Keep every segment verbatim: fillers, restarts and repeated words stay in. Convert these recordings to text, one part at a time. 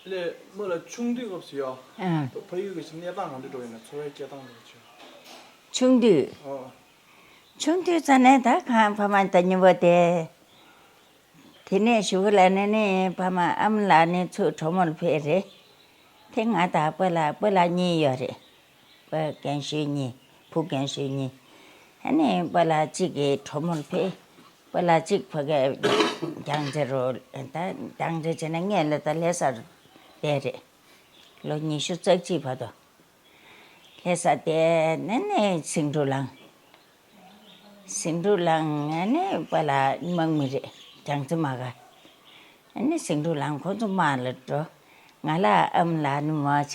ལས་མོ་ལ་ཆུང་དུས་སྐབས་སུ་ཡ། ཨ། ཕ་ཡུལ་གྱི་གནས་སྟངས་གང་འདྲ་འགྲོ་ཡིན་ན། འཚོ་བའི་སྐྱེལ་སྟངས་འདྲ་ཆུང་། ཆུང་དུས། ཨོ། ཆུང་དུས་ཙ་ནས་ད་གང་ཕ་མ་ད་མཉམ་པོ་དེ། དེ་ནས་གཞུག་གུ་ལ་ནི་ནི་ཕ་མ་ཨ་མ་ལགས་ནི་ཚུར་གྲོ་མོར་ཕེབས་རེད། དེ་ང་དང་སྤོ་ལགས་སྤོ་ལགས་གཉིས་ཡོད་རེད། སྤོ་རྒན་ཤོས་གཉིས། བུ་རྒན་ཤོས་གཉིས། ཨ་ནི་སྤོ་ལགས་གཅིག་གིས་གྲོ་མོར་ཕེབས། སྤོ་ལགས་གཅིག་ཕ་གིར་རྒྱང་རྩེ་རུ། ད་རྒྱང་རྩེ་བྱས་ན་སྔོན་ལ་ད་ལྷ་སར་བསྡད་རེད། ལོ་ཉི་ཤུ་རྩ་གཅིག་བར་དུ། ལྷ་སར་བསྡད་ནས་ནི་ཟིང་འཁྲུག་ལངས། ཟིང་འཁྲུག་ལངས་ནས་སྤོ་ལགས་དམག་མི་རེད། རྒྱང་རྩེ་དམག་སྒར། ཨ་ནི་ཟིང་འཁྲུག་ལངས་ཁོ་ཚོ་དམག་ལ་འགྲོ། ང་ལ་ཨ་མ་ལགས་ནི་མོ་བྱས་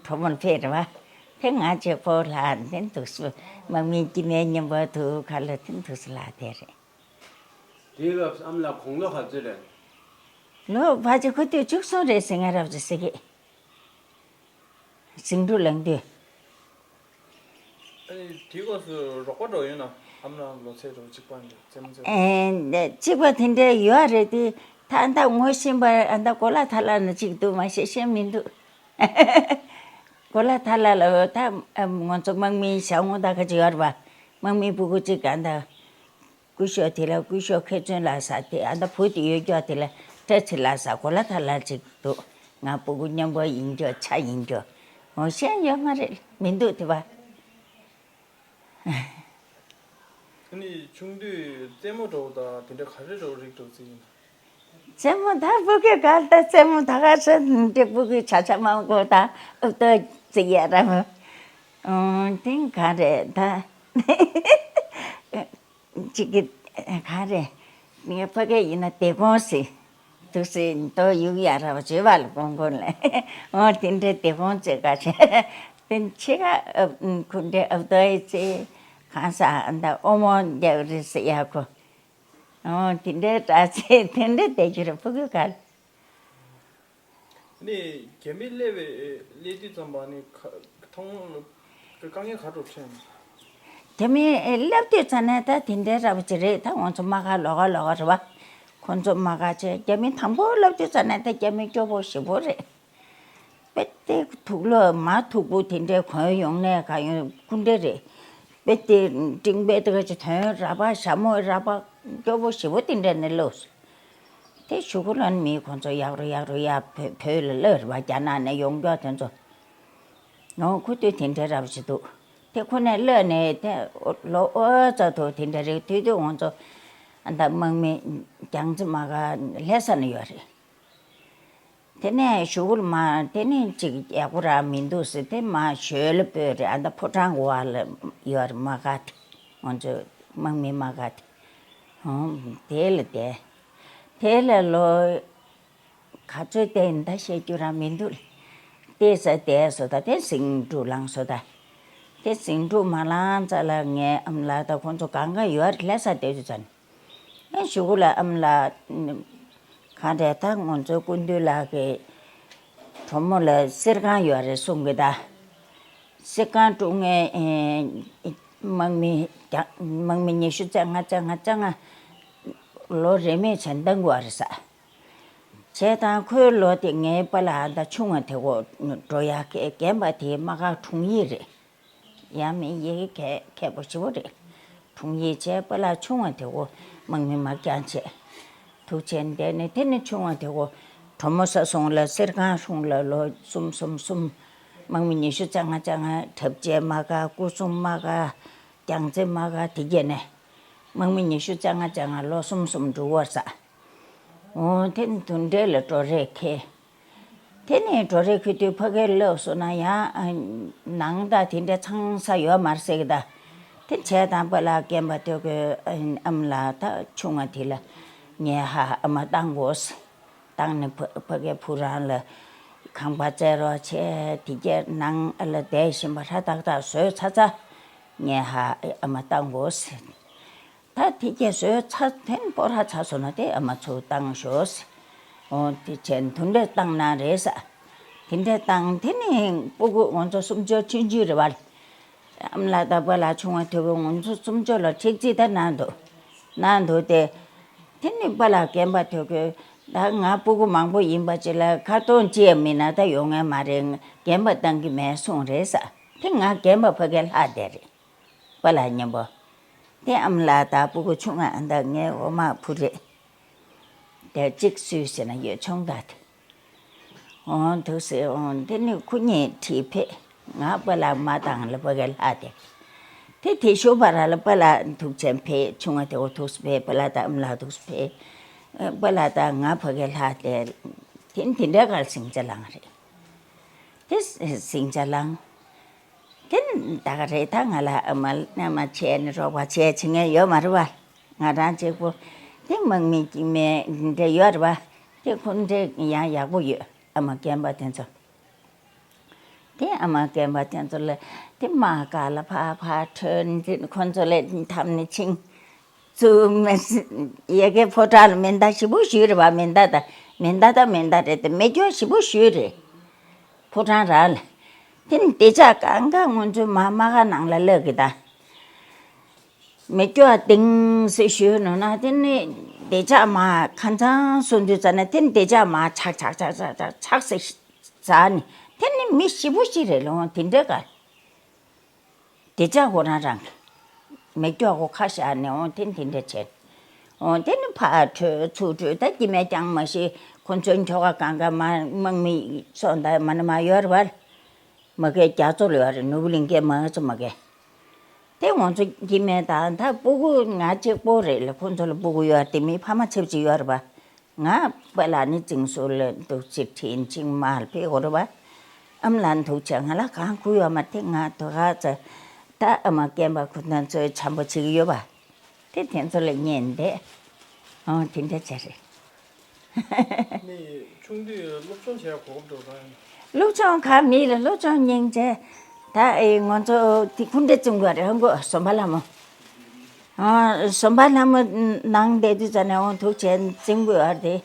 གྲོ་མོར་ཕེབས་རེད་བ། དེ་ང་བྱས་སྤོ་ལགས་དེ་འདུག་སེ་དམག་མི་དཀྱིལ་མའི་མཉམ་པོ་དུ་ག་ལ་དེ་འདུག་སེ་ལ་བསྡད་རེད། དེའི་སྐབས་ཨ་མ་ལགས་དགུང་ལོ་ག་ཚོད་རེད། ལོ་ཕལ་ཆེར་ཁོ་དུས་བཅུ་གསུམ་རེད་ཟེར། ང་རབ་ཅིག་ཟེར་གི། ཟིང་འཁྲུག་ལངས་དུས། ཨ་ནི་དེའི་སྐབས་སུ་རོགས་པ་འགྲོ་ཡོད་ན། ཨ་མ་ལགས་ལོ་ཚད་འགྲོ་གཅིག་པ་འདྲ་རྩེད་མོ་རྩེ་བ། ཨེ། གཅིག་པ་དེ་འདྲ་ཡོད་རེད་དེ། ད་ད་ངོ་ཤེས་པ་ཨ་ད་གོ་ལ་ཐ་ལ་ན་གཅིག་འདུག་མ་གཞན་གཞན་མི་འདུག་གོ་ལ་ཐ་ལ་ལ་ད་ང་ཚོ་དམག་མི་ཞང་ངོ་ད་ག་ཅིག་ཡོད་རེད་པ། དམག་མི་སྤུ་གུ་གཅིག་ག་ད། སྐུ་ཞབས་དེ་ལ་སྐུ་ཞབས་མཁས་བཙུན་ལགས་ཟེར་དེ། ཨ་ད་བུ་དེ་ཡོད་ཀྱོག་དེ་ལ་བཀྲ་ཚེ་ལགས་ཟེར། གོ་ལ་ཐ་ལ་ཅིག་འདུག་ང་སྤུ་གུ་མཉམ་པོ་ཡིན་ཀྱོག་ཆ་ཡིན་ཀྱོག་ངོ་ཤེས་ཡོད་མ་རེད། མི་འདུག་དེ་བ། ཨ་ནི་ཆུང་དུས་རྩེད་མོ་འགྲོ་དང་དེ་འདྲ་ག་རེ་འགྲོ་རིགས་འགྲོ་རྩིས་ཡིན། རྩེད་མོ་ད་སྤུ་གུ་ག་ད་རྩེད་མོ་ད་ག་ཚོད་འདྲ་སྤུ་གུ་ཆ་ཆ་མང་པོ་ད་ཨུབ་ཏོ་རྩིས་ཡ་ར་མོ། ཨོ་དེ་ག་རེད་ད། གཅིག་གི་ག་རེ། ངའི་ཕ་གི་ཡིན་ན་དེ་གོང་སི། དུ་སི་དོ་ཡུག་ཡ་ར་བ་བྱོས་པ་ལ་གོང་གོང་ལ། འོ་དེ་འདྲའི་དེ་གོང་ཙེ་ག་ཆེ། དེ་ཕྱི་ག་ཨབ་ཁུ་འདྲའི་ཨབ་དོ་ཡི་ཙེ། གང་ས་ཨ་ད་ཨོ་མོ་རྒྱག་རེ་སི་ཡ་ཁོ། འོ་དེ་འདྲའི་དྲ་ཙེ་དེ་འདྲའི་དེ་རྒྱུ་ར་ཕུ་གུ་ག་ལ། ནི་རྒྱ་མི་སླེབས་པའི་སླེབས་དུས་ཙམ་པ་ནི་ཁ་ཐོང་དཀའ་ངལ་ག་འདྲ་འཕྲད་ན། རྒྱ་མི་སླེབས་དུས་ཙ་ནས་ད་དེ་འདྲའི་ར་བ་ཅིག་རེད། ད་ང་ཚོ་དམག་སྒར་ལོགས་ཀ་ལོགས་ཀ་རེད་བ། ཁོང་ཚོ་དམག་སྒར་བྱས། རྒྱ་མི་དང་པོ་སླེབས་དུས་ཙ་ནས་ད་རྒྱ་མི་སྐྱོ་པོ་ཞེ་པོ་རེད། དཔེ་དེ་དུག་ལོག་མ་མཐུག་པོ་དེ་འདྲའི་གོན་ཡོང་ནས་ག་ཡོང་སྐུ་འདྲ་རེད། དཔེ་དེ་འབྲིང་པའི་དེ་ག་ཅིག་དོན་ར་བ་ཞྭ་མོ་ར་བ་སྐྱོ་པོ་ཞེ་པོ་དེ་འདྲ་ནས་སླེབས། དེ་གཞུག་གུ་ལ་མི་ཁོང་ཚོ་ཡག་རུ་ཡག་རུ་ཡ་བོད་བོད་ལ་སླེབས་རེད་བ། རྒྱ་ནག་ནས་ཡོང་མཁན་དེ་ཚོ། ནོ་ཁུ་དུས་དེ་འདྲའི་ར་བ་ཞིག་འདུག་དེ་ཁོ་ནས་སླེབས་ནས་དེ་ལོ་ཨོ་ཙ་ཐུག་དེ་འདྲ་རེད། དུས་དུས་ང་ཚོ་ཨ་ད་དམག་མི་རྒྱང་རྩེ་དམག་སྒར་ལྷ་ས་ནས་ཡོད་རེད། དེ་ནས་གཞུག་གུ་ལ་མ་དེ་ནས་ཅིག་ཡག་པོ་ར་མི་འདུག་ཟེར། དེ་མ་ཞོལ་ལ་སྤོས་རེད། ཨ་ད་ཕོ་བྲང་གི་བར་ལ་ཡོད་རེད་དམག་སྒར་དེ། ང་ཚོ་དམག་མི་དམག་སྒར་དེ། ཨོ་དེ་ལ་བསྡད། དེ་ལ་ལོ་ག་ཚོད་བསྡད་ཡིན་ད་བཤད་རྒྱུ་རང་མི་འདུག་བལྟས་ས་བསྡད་སོ་ད། དེ་ཟིང་འཁྲུག་ལངས་སོ་ད། དེ་ཟིང་འཁྲུག་མ་ལངས་ཙ་ལ་ངའི་ཨ་མ་ལགས་ད་ཁོང་ཚོ་གང་ག་ཡོད་རེད། ལྷ་ས་བསྡད་དུས་ཙ་ནས། ཨེ་གཞུག་གུ་ལ་ཨ་མ་ལགས་གང་རེད་ད། ང་ཚོ་སྐུ་མདུན་ལགས་ཀྱི་གྲོགས་མོ་ལ་གསེར་ཁང་ཡོད་རེད་གསུང་གི་ད། གསེར་ཁང་དཀྲུག་མཁན་ཨེ་དམག་མི་རྒྱ་དམག་མི་ཉི་ཤུ་རྩ་ལྔ་རྩ་ལྔ་རྩ་ལྔ་ལོ་རེ་མེད་བྱས་འདང་དགོས་རེད་ས། བྱས་དང་ཁོའི་ལོ་དེ་ངའི་པཱ་ལགས་ད་ཆུང་བ་དེ་གོ་འགྲོ་ཡག་གི་རྒན་པ་དེའི་དམག་སྒར་དྲུང་ཡིག་རེད། ཡང་མིན་ཡི་གེ་མཁས་པོ་ཞེ་པོ་རེད། དྲུང་ཡིག་བྱས། པཱ་ལགས་ཆུང་བ་དེ་གོ་དམག་མི་དམག་རྐྱང་བྱས། ཐུག་བྱས་འདས་ནས་དེ་ནས་ཆུང་བ་དེ་གོ་གྲོ་མོ་ས་སོང་ལ་གསེར་ཁང་སོང་ལ་ལོ་གསུམ་གསུམ་གསུམ། དམག་མི་ཉི་ཤུ་རྩ་ལྔ་རྩ་ལྔ། གྲབས་ཅན་དམག་སྒར། སྐུ་སྲུང་དམག་སྒར། རྒྱང་རྩེ་དམག་སྒར། དེ་བརྒྱད་ནས་དམག་མི་ཉི་ཤུ་རྩ་ལྔ་རྩ་ལྔ་ལོ་གསུམ་གསུམ་འགྲོ་བར་ས། འོ་དེ་དུ་འདྲེ་ལ་འགྲོ་རེས་ཁེལ། དེ་ནས་འགྲོ་རེས་ཁེལ་དུས་ཕ་གིར་སླེབས་སོང་ན་ཡང་ནང་ད་དེ་འདྲ་ཚང་ས་ཡོད་མ་རེད་ཟེར་གི་ད། དེ་བྱས་དང་པ་ལ་རྒན་པ་དེ་གི་ཨ་མ་ལགས་ད་ཆུང་བ་དེ་ལ་ངས་ཧ་ཨ་མ་བཏང་དགོས། བཏང་ནས་ཕ་ཕ་གིའི་བུ་རང་ལ་ཁང་པ་བཙལ་རོགས་བྱས། དེ་གྱད་ནང་ཨ་ལ་བསྡད་བཞིན་པ་ཧྲ་ཏག་ཏག་བཟོས་ཚར་ཚར། ངས་ཧ་ཨ་མ་བཏང་དགོས་ཟེར། ད་དེ་གྱད་བཟོས་ཚར་དེ་ནས་སྤོ་ར་ཚར་སོང་ན་དེ་ཨ་མ་ཚུར་བཏང་ཤོག་ཟེར། འོ་དེ་བྱས་དུ་འདྲེ་བཏང་ན་རེད་ཟེར། དེ་འདྲ་བཏང་དེ་ནས་སྤུ་གུ་ང་ཚོ་སུམ་ཅུ་ཆུང་ཆུང་རེད་བ། ཨ་མ་ལགས་དང་པཱ་ལགས་ཆུང་བ་དེ་གོ་ང་ཚོ་སུམ་ཅུ་ལ་ཁྲིག་རྩིས་ད་གནང་འདུག་གནང་འདུག་སྟེ། དེ་ནས་པཱ་ལགས་རྒན་པ་དེ་གོས་ ད་ང་སྤུ་གུ་མང་པོ་ཡིན་པ་ཅིག་ལ་ཁ་ཏོན་ཅི་ཡང་མིན་ན་ད་ཡོང་ངེས་མ་རེད། རྒན་པ་བཏང་གི་མེད་གསུངས་རེད་ས། དེ་ང་རྒན་པ་ཕ་གིར་ལྷག་བསྡད་རེད། པཱ་ལགས་མཉམ་པོ། དེ་ཨ་མ་ལགས་དང་སྤུ་གུ་ཆུང་ང་ཨ་མདའ་ངའི་འོ་མ་བུ་རེད། དེ་གཅིག་སུས་ཟེར་ན་ཡོད་ཆུང་དག་དེ། འོང་འདུག་ཟེར། འོང་དེ་ནི་ཁོ་གཉིས་ཁྲིད་ཕེབས། ང་པཱ་ལགས་མ་བཏང་ལ་ཕ་གིར་ལྷག་བསྡད། དེ་དེ་ཞོགས་པ་ར་ལ་པཱ་ལགས་འདུག་ཆེན་ཕེབས། ཆུང་བ་དེ་འོ་འདུག་སེ་ཕེབས། པཱ་ལགས་དང་ཨ་མ་ལགས་འདུག་སེ་ཕེབས། པཱ་ལགས་དང་ང་ཕ་གིར་ལྷག་བསྡད། དེ་དེ་འདྲའི་སྐབས་ཟིང་ཆ་ལངས་རེད། དེ་ཟིང་ཆ་ལངས། དེ་ད་ག་རེད། ད་ང་ལ་ཨ་མ་ཨ་མ་བྱས་ནས་རོགས་པ་བྱས་བྱེད་མཁན་ཡོད་མ་རེད་པ། ང་རང་གཅིག་པོ། དེ་དམག་མི་དཀྱུས་མའི་འདྲ་ཡོད་རེད་པ། དེ་ཁོ་འདྲ་ཡང་ཡག་པོ་ཡོད། ཨ་མ་རྒན་པ་དེ་ཚོ། དེ་ཨ་མ་རྒན་པ་དེ་ཚོ་ལ་དེ་དམག་སྒར་ལ་ཕར་ཕར་ཐོན། དེ་ཁོ་ཚོ་ལ་འཐམས་ནས་ཕྱིན། ཚུར་མི་ཡ་གི་ཕོ་བྲང་ལ་མེ་མདའ་ཞེ་པོ་གཞུས་རེད་པ། མེ་མདའ་དང་མེ་མདའ་དང་མེ་མདའ་རེད་དེ་མེ་སྒྱོགས་ཞེ་པོ་གཞུས་རེད། ཕོ་བྲང་རང་ལ། དེ་ནི་བདེ་འཇགས་སྒང་ག་ང་ཚོའི་མ་དམག་སྒར་ནང་ལ་སླེབས་ཀྱི་ད། མེ་སྒྱོགས་ཏིང་ཟེར་གཞུས་ནོ་ན་དེ་ནི་བདེ་འཇགས་དམག་ཁ་སང་སོང་དུས་ཙ་ན་དེ་ནི་བདེ་འཇགས་དམག་ཆག་ཆག་ཆག་ཆག་ཆག་ཆག་ཟེར་ཟ་ནི་དེ་ནི་མི་ཞེ་པོ་ཅིག་རེད་ལོ། དེ་འདྲའི་སྒང་། དེ་ཅག་ཁོ་རང་རང་གི་མེ་སྒྱོགས་ཁོ་ཁ་བཞག་ནས་འོང་དེ་འདི་འདྲ་བྱས། འོང་དེ་ནི་ཕར་བྲོས་ཚུར་བྲོས། ད་སྐྱེ་དམན་རྐྱང་མ་ཤེས། ཁོ་ཚོའི་ཁྱོ་ག་གང་ག་མ་དམག་མི་ཚོ་འདི་མ་ནི་མ་ཡོད་རེད་པ། མ་གི་རྒྱ་མཚོ་ལ་ཡོད་རེད། ནོར་བུ་གླིང་གའི་མ་ཚོ་མ་གི། དེ་ང་ཚོ་སྐྱེ་དམན་དང་ད་སྤུ་གུ་ང་གཅིག་པོ་རེད་ལ། ཁོ་ཚོ་ལ་སྤུ་གུ་ཡོད་དེ་མི་ཕ་མ་ཆབས་ཅིག་ཡོད་རེད་པ། ང་པཱ་ལགས་ནི་འཛིན་བཟུང་ལ་འདུག་ཅིག་ཁྲིད་ཕྱིན་མར་ཕེབས་དགོས་རེད་པ། ཨ་མ་ལགས་འདུག་བྱས་ང་ལ་གང་ཁུར་ཡོད་མ་དེ་ང་དོ་ག་ཚ། ད་ཨ་མ་རྒན་པ་ཁོ་ཚོ་ཚོའི་བྱམས་པོ་བྱེད་ཀྱི་ཡོད་པ། དེ་དེ་ཚོ་ལ་ཉན་བསྡད། ཨོ་དེ་འདྲ་བྱས་རེད། ནི་ཆུང་དུས་སློབ་སྦྱོང་བྱས་གོ་སྐབས་འགྲོ་ག། སློབ་སྦྱོང་ག་མི་ལ་སློབ་སྦྱོང་སྙིང་རྗེ། ད་ཨེ་ང་ཚོ་དེ་སྐུ་འདྲ་བཙུན་དགོས་རེད། ཧང་གོ་ཟོམ་པ་ལྷ་མོ། ཨ་ཟོམ་པ་ལྷ་མོ་ནང་བསྡད་དུས་ཙ་ནས་འོང་ཐུག་བྱས་འཛིང་དགོས་པ་རེད།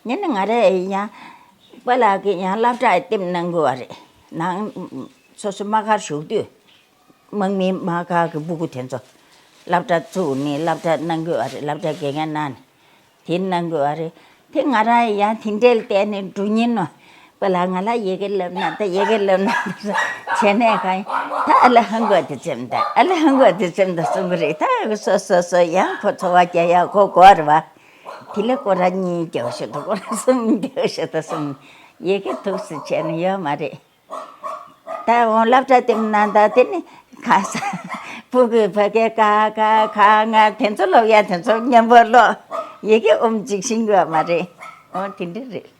ཡིན་ན་ང་རེ་ཡང་པཱ་ལགས་ཀྱིས་ཡང་སློབ་གྲྭ་ལྟེམ་གནང་དགོས་པ་རེད། ནང་སོ་སོ་དམག་སྒར་བཞུགས་དུས་དམག་མི་དམག་སྒར་གྱི་སྤུ་གུ་དེ་ཚོ་སློབ་གྲྭ་བཙུགས་ནས་སློབ་གྲྭ་གནང་དགོས་པ་རེད། སློབ་གྲྭ་དགེ་རྒན་གནང་ནས་དེ་གནང་དགོས་པ་རེད། དེ་ང་རང་ཡང་དེ་འདྲའི་ལ་བལྟས་ནས་འགྲོ་ཉིན་ནོ། པཱ་ལགས་ང་ལ་ཡི་གེ་བསླབ་ན་ད་ཡི་གེ་བསླབ་ན་བྱས་ནས་གང་ཡིན། ད་ཨ་ལ་ཧང་གོ་དེ་ཙམ་ད་ཨ་ལ་ཧང་གོ་དེ་ཙམ་ད་གསུང་གི་རེད། ད་སོ་སོ་སོ་ཡང་ཁོ་འཚོ་བ་སྐྱེལ་ཡག་ཁོ་དགོས་རེད་པ། དེ་ལ་ཁོ་རང་གཉིས་རྒྱག་ཤོག་ད་ཁོ་རང་གསུམ་རྒྱག་ཤོག་ད་གསུམ་ཡི་གེ་ཐུགས་སུ་བྱས་ནས་ཡོད་མ་རེད། ད་འོང་སློབ་གྲྭ་དེ་ནང་ད་དེ་ནི་ཁ་ས་ཕྲུ་གུ་ཕ་གི་ཀ་ཁ་ག་ང་དེ་ཚོ་ཀློག་ཡ་དེ་ཚོ་མཉམ་པོ་ཀློག་ཡི་གེ་ཨོམ་གཅིག་ཤེས་ཀྱི་ཡོད་མ་རེད། འོ་དེ་འདྲ་རེད།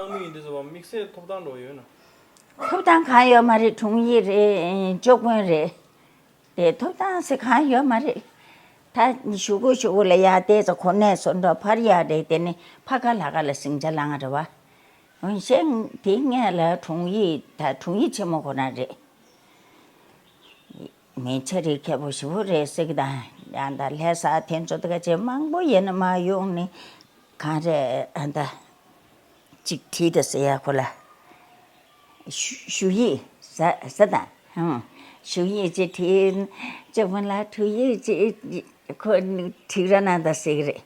དམག་མི་ཡིན་དུས་ཙམ་པ་དམིགས་བསལ་ཐོབ་ཐང་འདྲ་བོ་ཡོད་ན། ཐོབ་ཐང་གང་ཡོད་མ་རེད། དྲུང་ཡིག་རེད། བཅུ་དགོན་རེད། དེ་ཐོབ་ཐང་ཟེར་གང་ཡོད་མ་རེད། ད་ཞུ་གུ་ཞུ་གུ་ལ་ཡར་བལྟས་ཙང་གོ་གནས་སོ་འདྲ་ཕར་ཡར་རེད། དེ་ནི་ཕ་ག་ལྷ་ག་ལ་ཟིང་ཆ་ལངས་རེད་པ། འོན་ཀྱང་དེ་སྔས་ལ་དྲུང་ཡིག་ད་དྲུང་ཡིག་ཆེན་མོ་ཁོ་རང་རེད། མི་ཆ་རིག་མཁས་པོ་ཞེ་པོ་རེད་ཟེར་གི་དང་། ཡང་ད་ལྷ་ས་དེ་ཚོ་ད་ག་ཅེ་མང་པོ་ཡིན་ན་མ་ཡོང་ནི་གང་རེད། ཨ་ད་ཅིག་བྲིས་ད་ཟེར་ཡ་ཁོ་ལ། ཞུ་ཞུ་ཡིག་ཟ་ཟ་དང་། ཧུང་། ཞུ་ཡིག་ཅིག་བྲིས། ཅོ་ཕུན་ལ་ཁྲུ་ཡིག་ཅིག་ཁོ་བྲིས་ར་ན་ད་ཟེར་གི་རེད།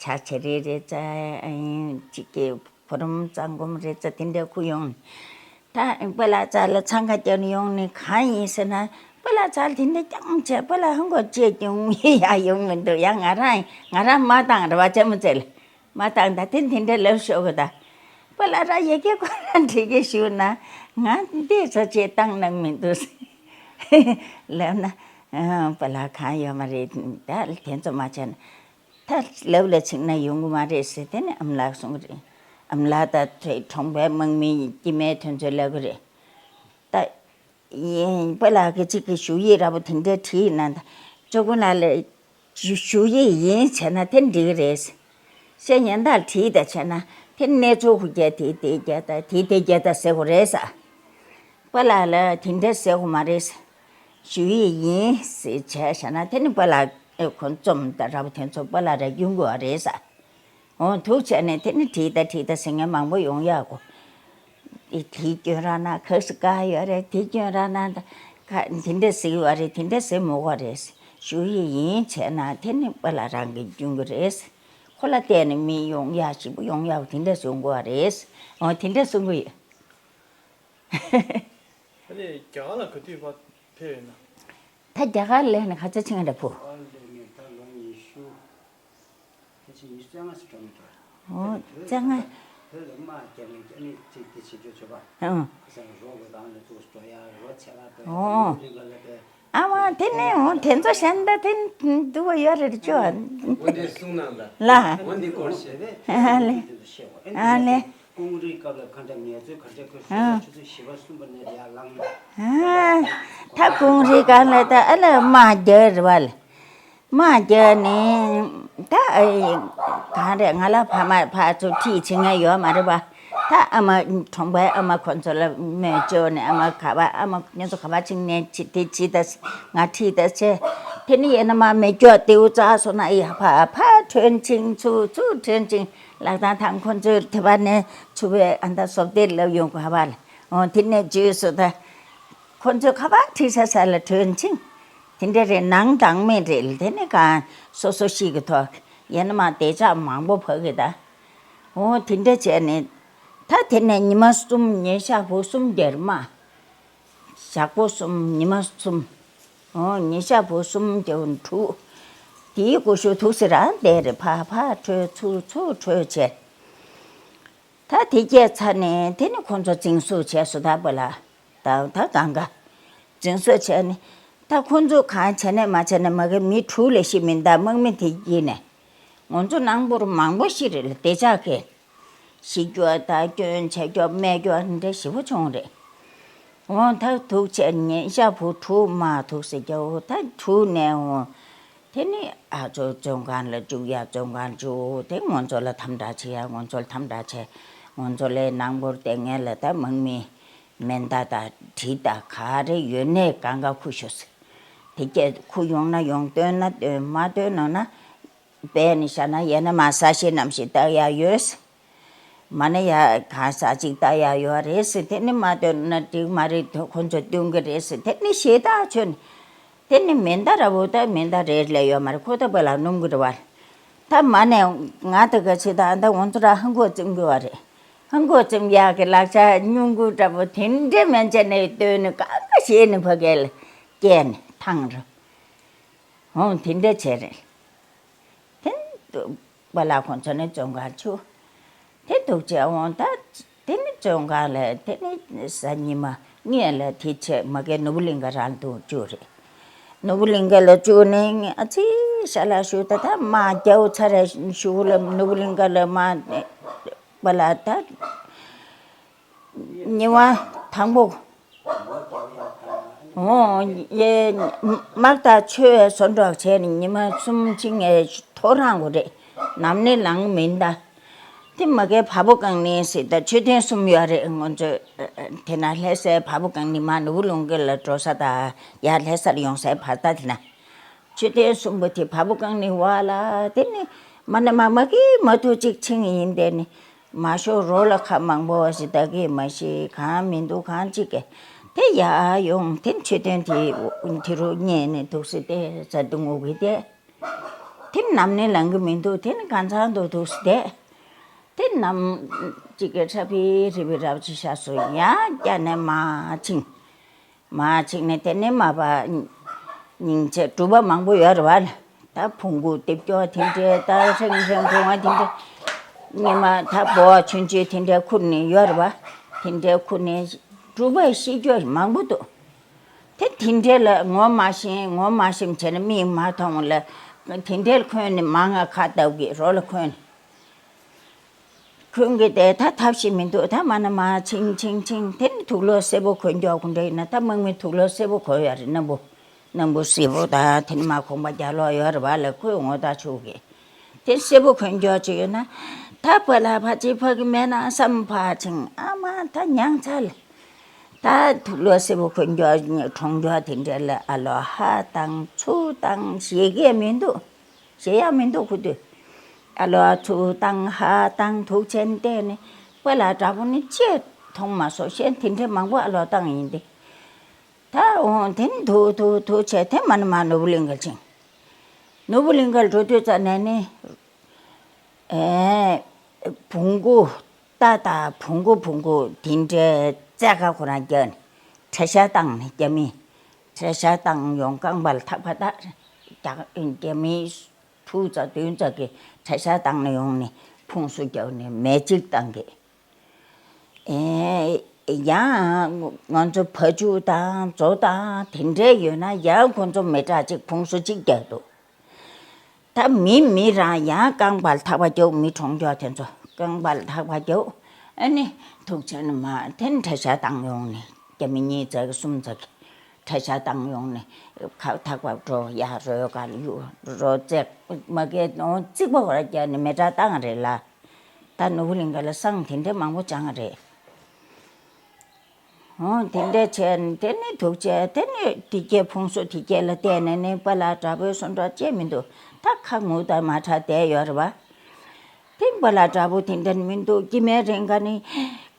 ཕྱག་ཕྱི་རེད་རེད་ཙ། ཅིག་གི་བུ་རམ་གཙང་སྒོམ་རེད་ཙ་དེ་འདྲ་ཁུ་ཡོང་། ད་པཱ་ལགས་ཙ་ལ་འཚང་ཁ་རྒྱབ་ནས་ཡོང་ནས་གང་ཡིན་ཟེར་ན། པཱ་ལགས་ཙ་ལ་དེ་འདྲ་རྐྱང་བྱས། པཱ་ལགས་ཧང་གོ་ཅེས་ཀྱང་ཡ་ཡོང་མི་འདུག་ཡང་ང་རང་ང་རང་མ་བཏང་རེ་བ་ཅན་མོ་བཙལ། མ་བཏང་ད་དེ་དེ་འདྲ་ལབ་ཤོག་གི་ད། པཱ་ལགས་ར་ཡི་གེ་ཁོ་རང་འབྲི་གི་ཞུ་ན་ང་འདི་ཚོ་ཅེས་བཏང་གནང་མི་འདུག་ལབ་ན། ཨ་པཱ་ལགས་གང་ཡོད་མ་རེད། ད་དེ་ཚོ་མ་བྱས་ན། ད་ལབ་ལ་ཚིག་ན་ཡོང་གི་མ་རེད་ཟེར་དེ་ནི་ཨ་མ་ལགས་གསུང་གི་རེད། ཨ་མ་ལགས་ད་གྲོང་པའི་དམག་མི་སྐྱེ་དམན་དེ་ཚོས་ལབ་གི་རེད། ད་ཡིན་པཱ་ལགས་ཀྱི་གཅིག་གི་ཞུ་ཡིག་ར་བོ་དེ་འདྲ་བྲིས་ན་ད་ཅོ་ཀུན་ལགས་ལ་ཞུ་ཞུ་ཡིག་ཡིན་བྱས་ན་དེ་འགྲིག་གི་རེད། ཤེས་ཡོན་དག་བྲིས་ད་བྱས་ན་དེ་གནས་ཚུལ་ཧུ་རྒྱ་དེ་དེ་རྒྱ་ད་དེ་དེ་རྒྱ་ད་ཟེར་དགོས་རེད་ས། པཱ་ལགས་ལ་དེ་འདྲ་ཟེར་དགོས་མ་རེད་ས། ཞུ་ཡིག་ཡིན་ཟེར་བྱས་བྱས་ན་དེ་ནི་པཱ་ལགས་ཁོང་རྩོམ་ད་ར་བོ་དེ་ཚོ་པཱ་ལགས་ར་སྐྱོན་དགོས་པ་རེད་ས། འོ་འདུག་བྱས་ནས་དེ་ནི་བྲིས་ད་བྲིས་ད་ཟེར་མཁན་མང་པོ་ཡོང་ཡག་གོ། དེ་དེའི་སྐྱོན་རག་ན་ག་ས་ག་ཡོད་རེད། དེའི་སྐྱོན་རག་ན་ད་ག་དེ་འདྲ་ཟེར་བ་རེད། དེ་འདྲ་ཟེར་མི་དགོས་རེད། ཞུ་ཡིག་ཡིན་བྱས་ན་དེ་ནི་པཱ་ལགས་རང་གི་སྐྱོན་གི་རེད། ཁོ་ལ་བལྟས་ནས་མི་ཡོང་ཡག་ཞིག་པོ་ཡོང་ཡག་དེ་འདྲ་བཟོ་དགོས་པ་རེད། འོ་དེ་འདྲ་གསུང་གི་ཡོད། ཨ་ནི་རྒྱ་གར་ལ་ག་དུས་ཕར་ཕེབས་ཡོད་ན། ད་རྒྱ་གར་སླེབས་ནས་ག་ཚོད་ཕྱིན་རེད་བུ། རྒྱ་གར་སླེབས་ནས་ད་ལོ་ཉི་ཤུ། ཕལ་ཆེར་ཉི་ཤུ་རྩ་ལྔ་ཙམ་འགྲོ་མི་འགྲོ། ཨོ་རྩ་ལྔ། བོད་ལ་དམག་རྒྱག་མཁན་ཨ་ནི་ཅིག་དེ་བྱེད་རྒྱུ་བྱེད་པ། ཨང་། ཁ་སང་རོགས་པ་དང་ལ་ཚུགས་འགྲོ་ཡ་རོགས་ཆེ་ལ་འགྲོ་ཡ། ཨོ། ཡུལ་ལ་ལ་འགྲོ་ཡ། ཨ་མ་དེ་ནས་འོ་དེ་ཚོ་གཞན་དག་དེ་འདུག་པ་ཡོད་རེད་ཅོ། འོ་འདི་གསུང་གནང་ད། ལ། འོ་འདི་སྐོར་བཤད། ཨ་ལེ། ཨ་ལེ། ཀོང་རི་སྐབས་ལ་གང་འདྲ་ངལ་རྩོལ་ག་འདྲ་ཁོས་ཨ། ཆུ་ཚོད་བཞི་པ་གསུམ་པ་ནས་ཡར་ལངས། ཨ། ད་ཀོང་རི་སྒང་ལ་ད་ཨ་ལ་དམག་རྒྱག་རེད་བ་ལ། དམག་རྒྱག་ནས་ད་ཨེ་གང་རེད། ང་ལ་ཕ་མ་ཕར་ཚུར་ཁྲིད་བྱེད་མཁན་ཡོད་མ་རེད་པ། ད་ཨ་མ་གྲོང་པའི་ཨ་མ་ཁོ་ཚོ་ལ་མོས་བཅོལ་ནས་ཨ་མ་ག་པ་ཨ་མ་ཁོ་ཚོ་ག་པ་ཕྱིན་ནས་ཅི་དེ་ཅི་ད་ང་ཁྲིད་ད་བྱས། དེ་ནི་ཡིན་ན་མ་མེ་སྒྱོགས་དེའུ་རྩ་སོ་ན་ཡ་ཕ་ཕ་ཐོན་ཅིང་ཚུར་ཚུར་ཐོན་ཅིང་ལག་ཐང་ཐང་ཁོ་ཚོའི་དེ་པ་ནས་ཚུར་བའི་ཨ་ད་སོབ་དེ་ལབ་ཡོང་ག་པ་ལ། འོ་དེ་ནས་རྗེས་སུ་ད། ཁོ་ཚོས་ཁ་པར་ཁྲིད་ས་ས་ལ་ཐོན་ཅིང་། དེ་འདྲ་རེད། ནང་དང་མི་རེད། དེ་ནི་གང་སོ་སོ་ཞིག་གི་ཐོག་ཡིན་ན་མ་བདེ་འཇགས་མང་པོ་བབས་གི་ད། འོ་དེ་འདྲ་བྱས་ནས་ད་དེ་ནས་ཉི་མ་གསུམ་ཉིན་ཞག་བུ་གསུམ་རྒྱལ་མ། ཞག་པོ་གསུམ་ཉི་མ་གསུམ། འོ་ཉིན་ཞག་བུ་གསུམ་རྒྱལ་དྲུག། དེའི་སྐུ་ཞོགས་ཐུག་སེ་རང་བསྡད་རེད། ཕ་ཕ་བྲོས་ཚུར་ཚུར་བྲོས་བྱས། ད་དེ་སྐྱེས་ཚར་ནས་དེ་ནི་ཁོང་ཚོ་འཛིན་བཟུང་བྱས་སོ་ད་པ་ལ། ད་ད་གང་ག་འཛིན་བཟུང་བྱས་ནས་ད་ཁོང་ཚོ་གང་བྱས་ནས་མ་བྱས་ནས་མ་གི་མི་དྲུག་ལས་ཤི་མིན་ད་དམག་མི་དེ་ཡིན་ནས་ང་ཚོ་ནང་པོར་མང་པོ་ཤི་རེད་ལ། བདེ་འཇགས་ཀྱི་ཤི་སྐྱོ་ད་སྐྱོན་ཆ་སྐྱོ་རྨས་སྐྱོ་འདྲ་ཞེ་པོ་བྱུང་རེད། འོ་ད་དུག་བྱས་ཉིན་ཞག་བུ་དྲུག་མ་དུག་སེ་རྒྱའོ་ད་དྲུག་ནས་འོ། དེ་ནི་ཨ་ཚོ་བཙོན་ཁང་ལ་བཅུག་ཡ་བཙོན་ཁང་བཅུག་དེ་ང་ཚོ་ལ་དམ་དྲག་བྱེད་ཡ་ང་ཚོ་ལ་དམ་དྲག་བྱེད། ང་ཚོ་ལའི་ནང་པོར་བསྡད་མཁན་ལ་ད་དམག་མི་མེ་མདའ་དང་གྲི་དང་ག་རེ་ཡོད་ནས་གང་ག་ཁུར་ཤོག་ཟེར། དེ་སྐད་ཁུར་ཡོང་ན་ཡོང་བཏོན་ན་བཏོན་མ་བཏོན་ནོ་ན་སྦས་ནས་བཞག་ན་ཡས་ན་མ་ས་ཤེད་རྣམས་ཤིག་བཏགས་ཡ་ཡོད་ཟེར། མ་ནི་ཡ་གང་ཟག་ཅིག་ལྟ་ཡ་ཡོད་རེད་ཟེར། དེ་ནི་མ་སྟོན་ན་འགྲིག་མ་རེད། ཁོ་ཚོ་སྟོན་གི་རེད་ཟེར། དེ་ནི་ཞེ་དྲག་ཆོད་ནས་དེ་ནི་མེ་མདའ་ར་བོ་ད་མེ་མདའ་རེད་ལས་ཡོད་མ་རེད། ཁོ་ད་བ་ལ་སྣུམ་གི་རེད་བ། ད་མ་ནས་ང་ད་ག་ཆེ་ད་ད་ང་ཚོ་ར་ཧང་གོ་བཙེམ་གི་བ་རེད། ཧང་གོ་བཙེམ་ཡག་གི་ལག་ཆ་སྨྱུ་གུ་འདྲ་བོ་དེ་འདྲས་མན་ཆད་ནས་སྟོན་ནས་ཀ་ཀ་ཞེས་ནས་ཕ་གི་ལ་སྐྱེལ་ནས་ཐང་ར་འོང་དེ་འདྲས་བྱས་རེད། དེ་ནི་པ་ལགས་ཁོང་ཚོ་ནི་བཙོན་ཁང་བཅུག་དེ་འདུག་བྱས་འོང་ད། དེ་ནི་བཙོན་ཁང་ལ་དེ་ནི་གཟའ་ཉི་མ་ངས་ལ་དེ་བྱས་མ་གའི་ནོར་བུ་གླིང་ག་རང་དུ་བཅུག་རེད། ནོར་བུ་གླིང་ག་ལ་བཅུག་ནས་ངས་ཨ་ཙི་ཤ་ལག་ཞུ་ད་ད་མ་རྒྱའུ་ཚ་ར་ཞུ་ལ་ནོར་བུ་གླིང་ག་ལ་མ་པ་ལགས་ད། ཉི་མ་དང་པོ། འོ་ཡེ་དམག་དང་ཆོས་བཟོ་འདྲ་བྱས་ནས་ཉི་མ་གསུམ་ཕྱིན་ངས་ཐོ་རངས་དགོས་རེད། ནམ་ནས་ལངས་མིན་ད། དེ་མ་གའི་བ་སྤུ་གང་ནས་ཟེར་ད་མཆོད་རྟེན་གསུམ་ཡོད་རེད། ང་ཚོ་དེ་ན་ལྷ་སའི་བ་སྤུ་གང་ནས་མ་ནོར་བུ་ལུང་གི་ལ་འགྲོ་ས་དང་ཡར་ལྷ་སར་ཡོང་སའི་བར་ད་དེ་ན། མཆོད་རྟེན་གསུམ་པོ་དེ་བ་སྤུ་གང་ནས་བ་ལ་དེ་ནི་མ་ན་མ་མ་གི་མ་ཐུག་ཅིག་ཕྱིན་ཡིན་དེ་ནི། མ་ཤོར་རོ་ལ་ཁ་མང་པོ་བ་ཞིག་ད་གི་མ་ཤེས་གང་མི་འདུག་གང་ཅིག་གི་དེ་ཡ་ཡོང་དེ་མཆོད་རྟེན་དེ་དེ་རུ་རྙེད་ནས་འདུག་སེ་དེ་ཟ་འདུག་ངུ་གི་དེ་དེ་ནམ་ནས་ལངས་གི་མི་འདུག་དེ་ནི་གང་ཚང་འདུག་འདུག་སེ་དེ་དེ་ནམ་ཅིག་གི་ཁྲ་ཕི་རི་བི་རབ་ཅི་ཤ་སོ་ཡ་རྒྱ་ནས་མ་ཕྱིན། མ་ཕྱིན་ནས་དེ་ནས་མ་པ་སྙིང་རྗེ་སྒྲུབ་པ་མང་པོ་ཡོད་རེད་བ། ད་བོང་གུ་རྡེབ་སྐྱོ་དེ་འདྲའི་ད་ཧྲེང་ཧྲེང་བོང་བ་དེ་འདྲ་ཉི་མ་ད་འབོ་བ་ཆུན་ཆུན་དེ་འདྲའི་ཁུར་ནས་ཡོད་རེད་བ། དེ་འདྲའི་ཁུར་ནས་སྒྲུབ་པ་ཤི་སྐྱོ་མང་པོ་འདུག་དེ་དེ་འདྲའི་ལ་ངོ་མ་ཤེས་ངོ་མ་ཤེས་བྱས་ན་མིག་མ་མཐོང་ལ་དེ་འདྲའི་ལ་འཁོན་ནས་མ་ང་ཁ་བཏབ་གི་རོ་ལ་འཁོན་ནས། ཁོང་གིས་དེ་ད་ཐབས་ཤེས་མི་འདུག་ད་མ་ན་མ་ཆིང་ཆིང་ཆིང་དེ་ནི་དུག་ལོག་སེར་པོ་གོན་མགྱོགས་ཁོ་འདྲ་ཡིན་ན་ད་དམག་མི་དུག་ལོག་སེར་པོ་གོན་ཡོད་རེད། སྣམ་བུ་སྣམ་བུ་སེར་པོ་ད་དེ་ནི་མ་གོན་པ་རྒྱ་ལོག་ཡོད་རེད་བ་ལ་ཁོས་ངོ་ད་ཆུག་གི་དེ་སེར་པོ་གོན་མགྱོགས་ཅིག་ཡོད་ན་ད་པ་ལ་ཕ་ཅི་ཕ་གི་མེད་ན་བསམ་ཕ་ཆིང་ཨ་མ་ད་མྱང་ཚ་ལ་ད་དུག་ལོག་སེར་པོ་གོན་མགྱོགས་གྲོང་མགྱོགས་དེ་འདྲ་ལ་ཨ་ལོ་ཧ་དང་ཚུ་དང་ཞེ་གི་མི་འདུག་ཞེ་ཡག་མི་འདུག་ཁུ་དུས། ཨ་ལོ་ཨ་ཚུ་བཏང་ཧ་བཏང་དུག་ཆེན་བལྟས་ནས་པ་ལ་དྲག་པོ་ནི་ཅེས་མཐོང་མ་སོང་ཤེས་དེ་འདྲའི་མང་པོ་ཨ་ལོ་བཏང་ཡིན་ཏེ། ད་འོང་དེ་ནི་དུག་དུག་དུག་ཆེ་དེ་མ་ནི་མ་ནོར་བུ་གླིང་ག་ཕྱིན། ནོར་བུ་གླིང་གར་འགྲོ་དུས་ཙ་ནས་ནི། ཨེ། བོང་ཀུ། རྟ་དང་བོང་ཀུ་བོང་ཀུ་དེ་འདྲའི་རྩེད་ཁ་ཁོ་རང་རྒྱག་ནས་གྲྭ་ཤག་བཏང་ནས་རྒྱ་མི་གྲྭ་ཤག་བཏང་ཡོང་། རྐང་པ་ལ་ཐག་པ་བཏགས། རྒྱ་རྒྱ་མི་དྲུག་ཙམ་བདུན་ཙམ་གྱིས་གྲྭ་ཤག་བཏང་ནས་ཡོང་ནས་ཕུང་གསོ་རྒྱག་ནས་མེ་ལྕེ་བཏང་གི། ཨེ། ཡང་ང་ཚོ་བ་ཕྱུགས་དང་མཛོ་དང་དེ་འདྲས་ཡོད་ན་ཡང་ཁོ་ཚོ་མི་དྲག་ཅིག་ཕུང་གསོ་ཅིག་རྒྱག་འདུག་ད་མི་མི་རང་ཡང་རྐང་པ་ལ་ཐག་པ་རྒྱོབ། མི་གྲོང་ཁྱེར་དེ་ཚོ་རྐང་པ་ལ་ཐག་པ་རྒྱོབ། ཨ་ནི་ཐུག་བྱས་ནས་མར་དེ་ནས་གྲྭ་ཤག་བཏང་ཡོང་ནས་རྒྱ་མི་གཉིས་ཙམ་གྱིས་གསུམ་ཙམ་གྱིས་གྲྭ་ཤག་བཏང་ཡོང་ནས་ཁ་ཐག་པ་འགྲོ། ཡར་རོལ་གར་གཡུག་རོལ་རྩེད། མ་གི་འོང་རྩིག་པ་བར་རྒྱག་ནས་མི་དྲག་བཏང་རེད་ལ། ད་ནོར་བུ་གླིང་ག་ལ་བསང་དེ་འདྲ་མང་པོ་བཅང་རེད། འོ་དེ་འདྲ་བྱས་ནས་དེ་ནས་དུག་བྱས། དེ་ནས་དེ་གྱད་ཕུང་གསོ་དེ་གྱད་ལ་བལྟས་ནས་ནི་པཱ་ལགས་དྲག་པོའི་གསུང་སྒྲོག་བྱས་མི་འདུག་ད་ཁ་ངུ་དང་མ་ཁྲག་བསྡད་ཡོད་རེད་བ། དེ་པཱ་ལགས་དྲག་པོ་དེ་འདྲ་མི་འདུག་སྐྱེ་དམན་རེ་འགའ་ནི་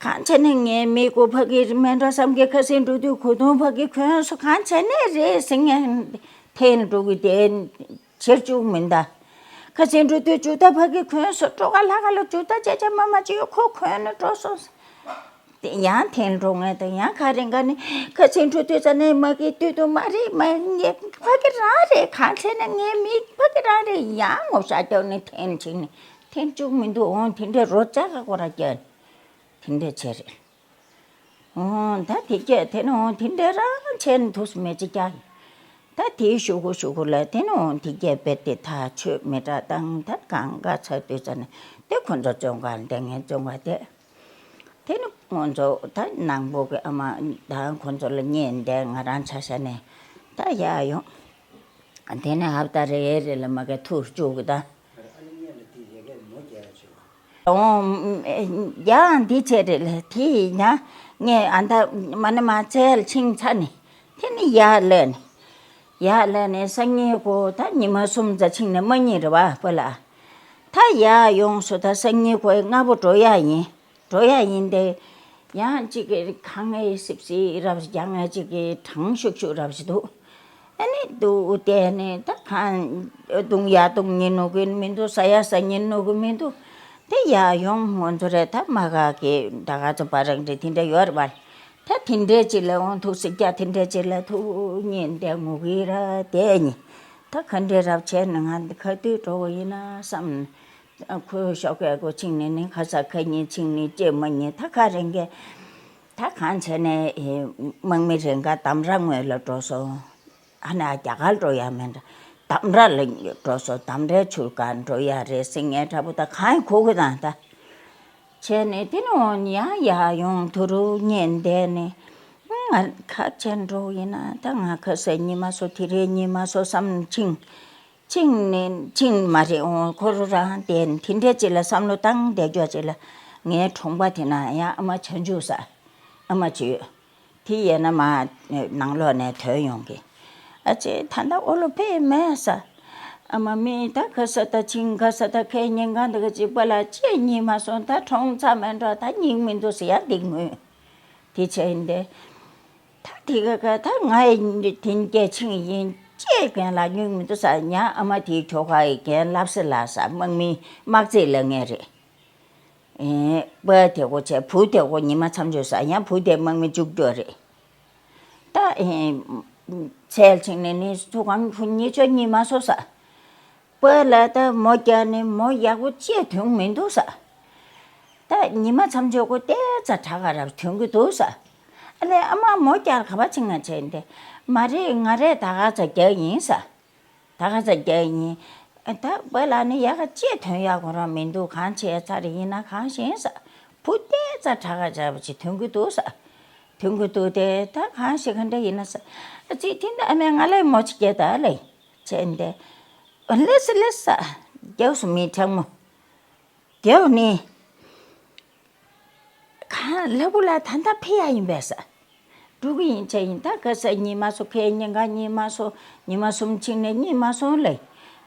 གང་བྱས་ནས་ངའི་མིག་གུ་ཕ་གི་མེད་འགྲོ་བསམ་གི་ཁ་སེང་འགྲོ་དུས་གོས་ཐུང་ཕ་གི་གོན་སོང་། གང་བྱས་ནས་རེད་ཟེར། ངས་འཐེན་འགྲོ་གི་དེ་བྱེད་བཅུག་མིན་ད། ཁ་སེང་འགྲོ་དུས་ཇུ་ཏ་ཕ་གི་གོན་སོང་། སྤྲོ་ག་ལྷ་ཁ་ལ་ཇུ་ཏ་ཅ་ཅ་མ་མ་ཅིག་ཡོད། ཁོ་གོན་ནས་འགྲོ་སོང་། དེ་ཡང་འཐེན་འགྲོ་ངེས་དང་། ཡང་ཁ་རེ་འགའ་ནི་ཁ་སེང་འགྲོ་དུས་ཙ་ནས་མ་གི་ལྟོས་དུ་མ་རེད། མ་ངའི་ཕ་གི་རང་རེད། གང་བྱས་ན་ངའི་མིག་ཕ་གི་རང་རེད། ཡང་ངོ་ཤ་རྒྱག་ནས་འཐེན་ཕྱིན་ནས་འཐེན་བཅུག་མི་འདུག་འོང་དེ་འདྲའི་རོ་ཅག་ག་ཁོ་ར་རྒྱག་དེ་འདྲ་བྱས་རེད། འོང་ད་དེ་སྐད་དེ་ནི་འོང་དེ་འདྲ་རང་བྱས་ནས་ཐུགས་སུ་མེད་ཅིག་ཀྱང་། ད་དེའི་གཞུག་གུ་གཞུག་གུ་ལ་དེ་ནི་འོང་དེ་སྐད་དཔེ་དེ་ཐག་ཆོད་མི་འདྲ་བཏང་། ད་གང་ག་ཚ་དུས་ཙ་ནས་དེ་ཁོ་ཚོ་བཙོན་ཁང་དེ་ངའི་བཙོན་ཁང་དེ། དེ་ནི་ཁོ་ཚོ་ད་ནང་པོ་གི་ཨ་མ་ད་ཁོ་ཚོ་ལ་ཉན་དེ་ང་རང་ཆ་ཤ་ནས་ད་ཡར་ཡོང་། དེ་ནས་ཧབ་ཏ་རེ་རེ་ལ་མ་གི་ཐུག་བཅུག་གི་ད། ཨོ། ཡང་འདི་བྱས་རེད་ལ། དེ་ཡིན་ན་ངས་ཨ་མདའ་མ་ནི་མ་བཙལ་ཕྱིན་ཚར་ནས་དེ་ནི་ཡར་སླེབས་ནས། ཡར་སླེབས་ནས་སང་ཉིན་ཁོ་ད་ཉི་མ་གསུམ་ཙམ་ཕྱིན་ནས་མ་ཉིན་རེད་བ་པཱ་ལགས། ད་ཡར་ཡོང་སོང་། ད་སང་ཉིན་ཁོ་སྔ་པོ་འགྲོ་ཡག་ཡིན། འགྲོ་ཡག་ཡིན་ཏེ། ཡང་གཅིག་གི་ཁ་ངལ་སིབ་སིབ་རབ་ཞིག་རྒྱག། ངལ་གཅིག་གི་གྲང་ཤུག་ཤུག་རབ་ཞིག་འདུག་ཨ་ནི་འདུག་བལྟས་ནས་ད་གང་བཏུང་ཡག་བཏུང་ཉན་ནུས་ཀྱི་མི་འདུག་ཟ་ཡག་ཟ་ཉན་ནུས་ཀྱི་མི་འདུག་དེ་ཡར་ཡོང་ང་ཚོ་རེད། ད་མ་ག་གི་ད་ག་ཚོད་པ་རང་རེད། དེ་འདྲ་ཡོད་རེད་པ། ད་དེ་འདྲའི་ཅིག་ལ་འོང་ཐུག་སྲིད་རྒྱ་དེ་འདྲའི་ཅིག་ལ་ཐུག་ཉན་བསྡད་ངུ་གི་ར་བསྡད་ཉིན། ད་ག་འདྲའི་རབ་བྱས་ནས་ང་འདི་ག་དུས་འགྲོ་བ་ཡིན་ན་བསམ། ཁོའི་ཤོག་ཁའི་སྒོ་ཕྱིན་ནས་ནི་ཁ་ས་ཁ་ཉིན་ཕྱིན་ནས་ལྕེ་མ་ཉིན་ད་ག་རེ་འགས། ད་གང་བྱས་ནས་དམག་མི་རེ་འགའ་དམ་ར་ངོས་ལ་འགྲོ་སོང་། ཨ་ན་རྒྱ་གར་འགྲོ་ཡ་མེད་འདྲ། དམ་ར་ལ་འགྲོ་སོང་། དམ་རའི་ཆུ་སྒང་འགྲོ་ཡ་རེད་ཟེར། ངའི་དྲ་འབུ་ད་གང་ཡིན་གོ་གི་དང་ད། བྱས་ནས་དེ་ནས་འོང་ཡང་ཡར་ཡོང་དུ་རུ་ཉན་བསྡད་ནས། ང་ཁ་ཆེན་འགྲོ་ཡིན་ན་ད་ང་ཁ་ཟས་ཉི་མ་སོ་དེ་རེད་ཉི་མ་སོ་བསམ་ཕྱིན། ཕྱིན་ནས་ཕྱིན་མ་རེད། འོང་ཁོ་རུ་རང་དེ་དེ་འདྲས་ཅིག་ལ་བསམ་བློ་བཏང་བསྡད་རྒྱུ་ཅིག་ལ། ངའི་གྲོང་པ་དེ་ན་ཡང་ཨ་མ་བྱང་ཆུབ་ཟེར། ཨ་མ་ཅིག་ཡོད། དེ་ཡས་ན་མ་ནང་ལོགས་ནས་ཐོན་ཡོང་གི། ཨ་ཅེ་ད་ལྟ་ཨོ་ལོ་ཕེ་མེད་ས། ཨ་མ་མི་ད་ག་ས་ད་ཕྱིན་ག་ས་ད་ཁའི་ཉིན་གང་ད་ག་ཅིག་པ་ལ་ཅེ་གཉིད་མ་སོང་། ད་གྲོངས་ཚར་མེད་འགྲོ། ད་སྙིང་མི་འདུག་ཟེར་ཡ་འདི་ངུས། དེ་བྱས་ཡིན་ཏེ། ད་དེ་ག་ག་ད་ང་ཡི་དེ་སྐད་ཕྱིན་ཡིན། ཅེ་རྒན་ལགས་སྙིང་མི་འདུག་ཟེར། ཡང་ཨ་མ་དེའི་ཁྱོ་ག་ཡི་རྒན་ལབ་སེ་ལ་ས་དམག་མི་དམག་རྩིས་ལ་ངེས་རེད། ཨེ། པ་དེ་གོ་བྱས་བུ་དེ་གོ་ཉི་མ་མཚམས་སྦྱོར་ས་ཡང་བུ་དེ་དམག་མི་བཅུག་རྒྱུ་རེད། ད་ཨེ། འཚལ་ཕྱིན་ནས་ནི་ཚུ་གང་བུ་གཉིས་ཆོ་གཉིད་མ་སོང་ས། པ་ལ་ད་མོ་རྒྱག་ནི་མོ་ཡག་པོ་ཅེས་དོན་མི་འདུག་ས། ད་ཉི་མ་མཚམས་སྦྱོར་གོ་ཏེ་ཙ་དྲག་ག་རབ་དོན་གི་འདུག་ས། ཨ་ལས་ཨ་མ་མོ་རྒྱག་ག་པ་ཕྱིན་ང་བྱས་ཏེ། མ་རེད་ང་རེད་ད་ག་ཚ་རྒྱག་ཡིན་ས། ད་ག་ཚ་རྒྱག་ཡིན། ད་པ་ལ་ནི་ཡག་ག་ཅེས་དོན་ཡག་གོ་རང་མི་འདུག་གང་བྱས་ཚར་ཡིན་ན་གང་ཤེས་ས། བུ་ཏེ་ཙ་དྲག་ག་བྱ་བ་ཅིག་དོན་གི་འདུག་ས། དོན་གི་འདུག་སྟེ་ད་གང་ཤེས་ག་འདྲ་ཡིན་ན་ས། ཨ་ཙི་དེ་འདྲ་ཨ་མས་ང་ལ་མོ་ཅིག་སྐྱེ་ད་ལེ། བྱས་ཏེ། ལེ་སི་ལེ་ས། རྒྱགས་སུ་མི་ཕྲག་མོ། རྒྱགས་ནི། གང་ལ་བུ་ལ་ད་ལྟ་ཕེ་ཡ་ཡིན་པས་ས། འགྲོ་གི་ཡིན་བྱས་ཡིན། ད་ག་ས་ཉི་མ་སོ་ཁའི་ཉིན་གང་ཉི་མ་སོ་ཉི་མ་གསུམ་ཕྱིན་ནས་ཉི་མ་སོང་ལེ།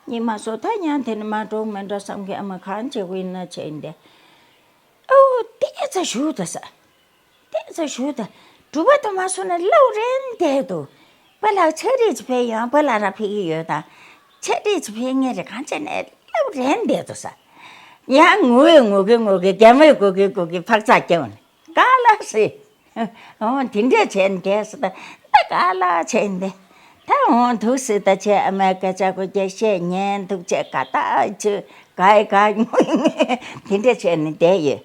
ཉི་མ་སོ་ད་ཡང་དེ་ནི་མ་འགྲོ་མི་འགྲོ་བསམ་གི་ཨ་མ་གང་བྱེད་དགོས་ཡིན་ན་བྱས་ཡིན་ཏེ། ཨོ་ཏེ་ཙ་ཞུ་ད་ས། ཏེ་ཙ་ཞུ་ད། གྲུ་པ་དུ་མ་སོ་ན་ལབ་རན་བསྡད་དོ། པ་ལགས་ཆ་རེ་ཅིག་ཕེ་ཡོང་པ་ལགས་ར་ཕེ་གི་ཡོད་ད། ཆ་རེ་ཅིག་ཕེ་ངེ་རེ་གང་བྱས་ནས་ལབ་རན་བསྡད་དོ་ས། ཡང་ངུ་བའི་ངུ་གི་ངུ་གི། རྒན་མོའི་སྒུག་གི་སྒུག་གི། འཕག་འཚག་སྐྱེ་བ་ནི་ག་ལ་སྲིད། འོ་དེ་འདྲས་བྱས་ནས་བསྡད་སོང་ད། ད་ག་ལ་བྱས་ནས་བསྡད། ད་འོ་འདུག་སེ་ད་བྱས། ཨ་མའི་སྐད་ཆ་ཁོ་རྒྱག་བཤད། ཉན་འདུག་བྱས། ག་ད་ཅི་ག་ཡི་ག་ངུ་ངུ་དེ་འདྲས་བྱས་ནས་བསྡད་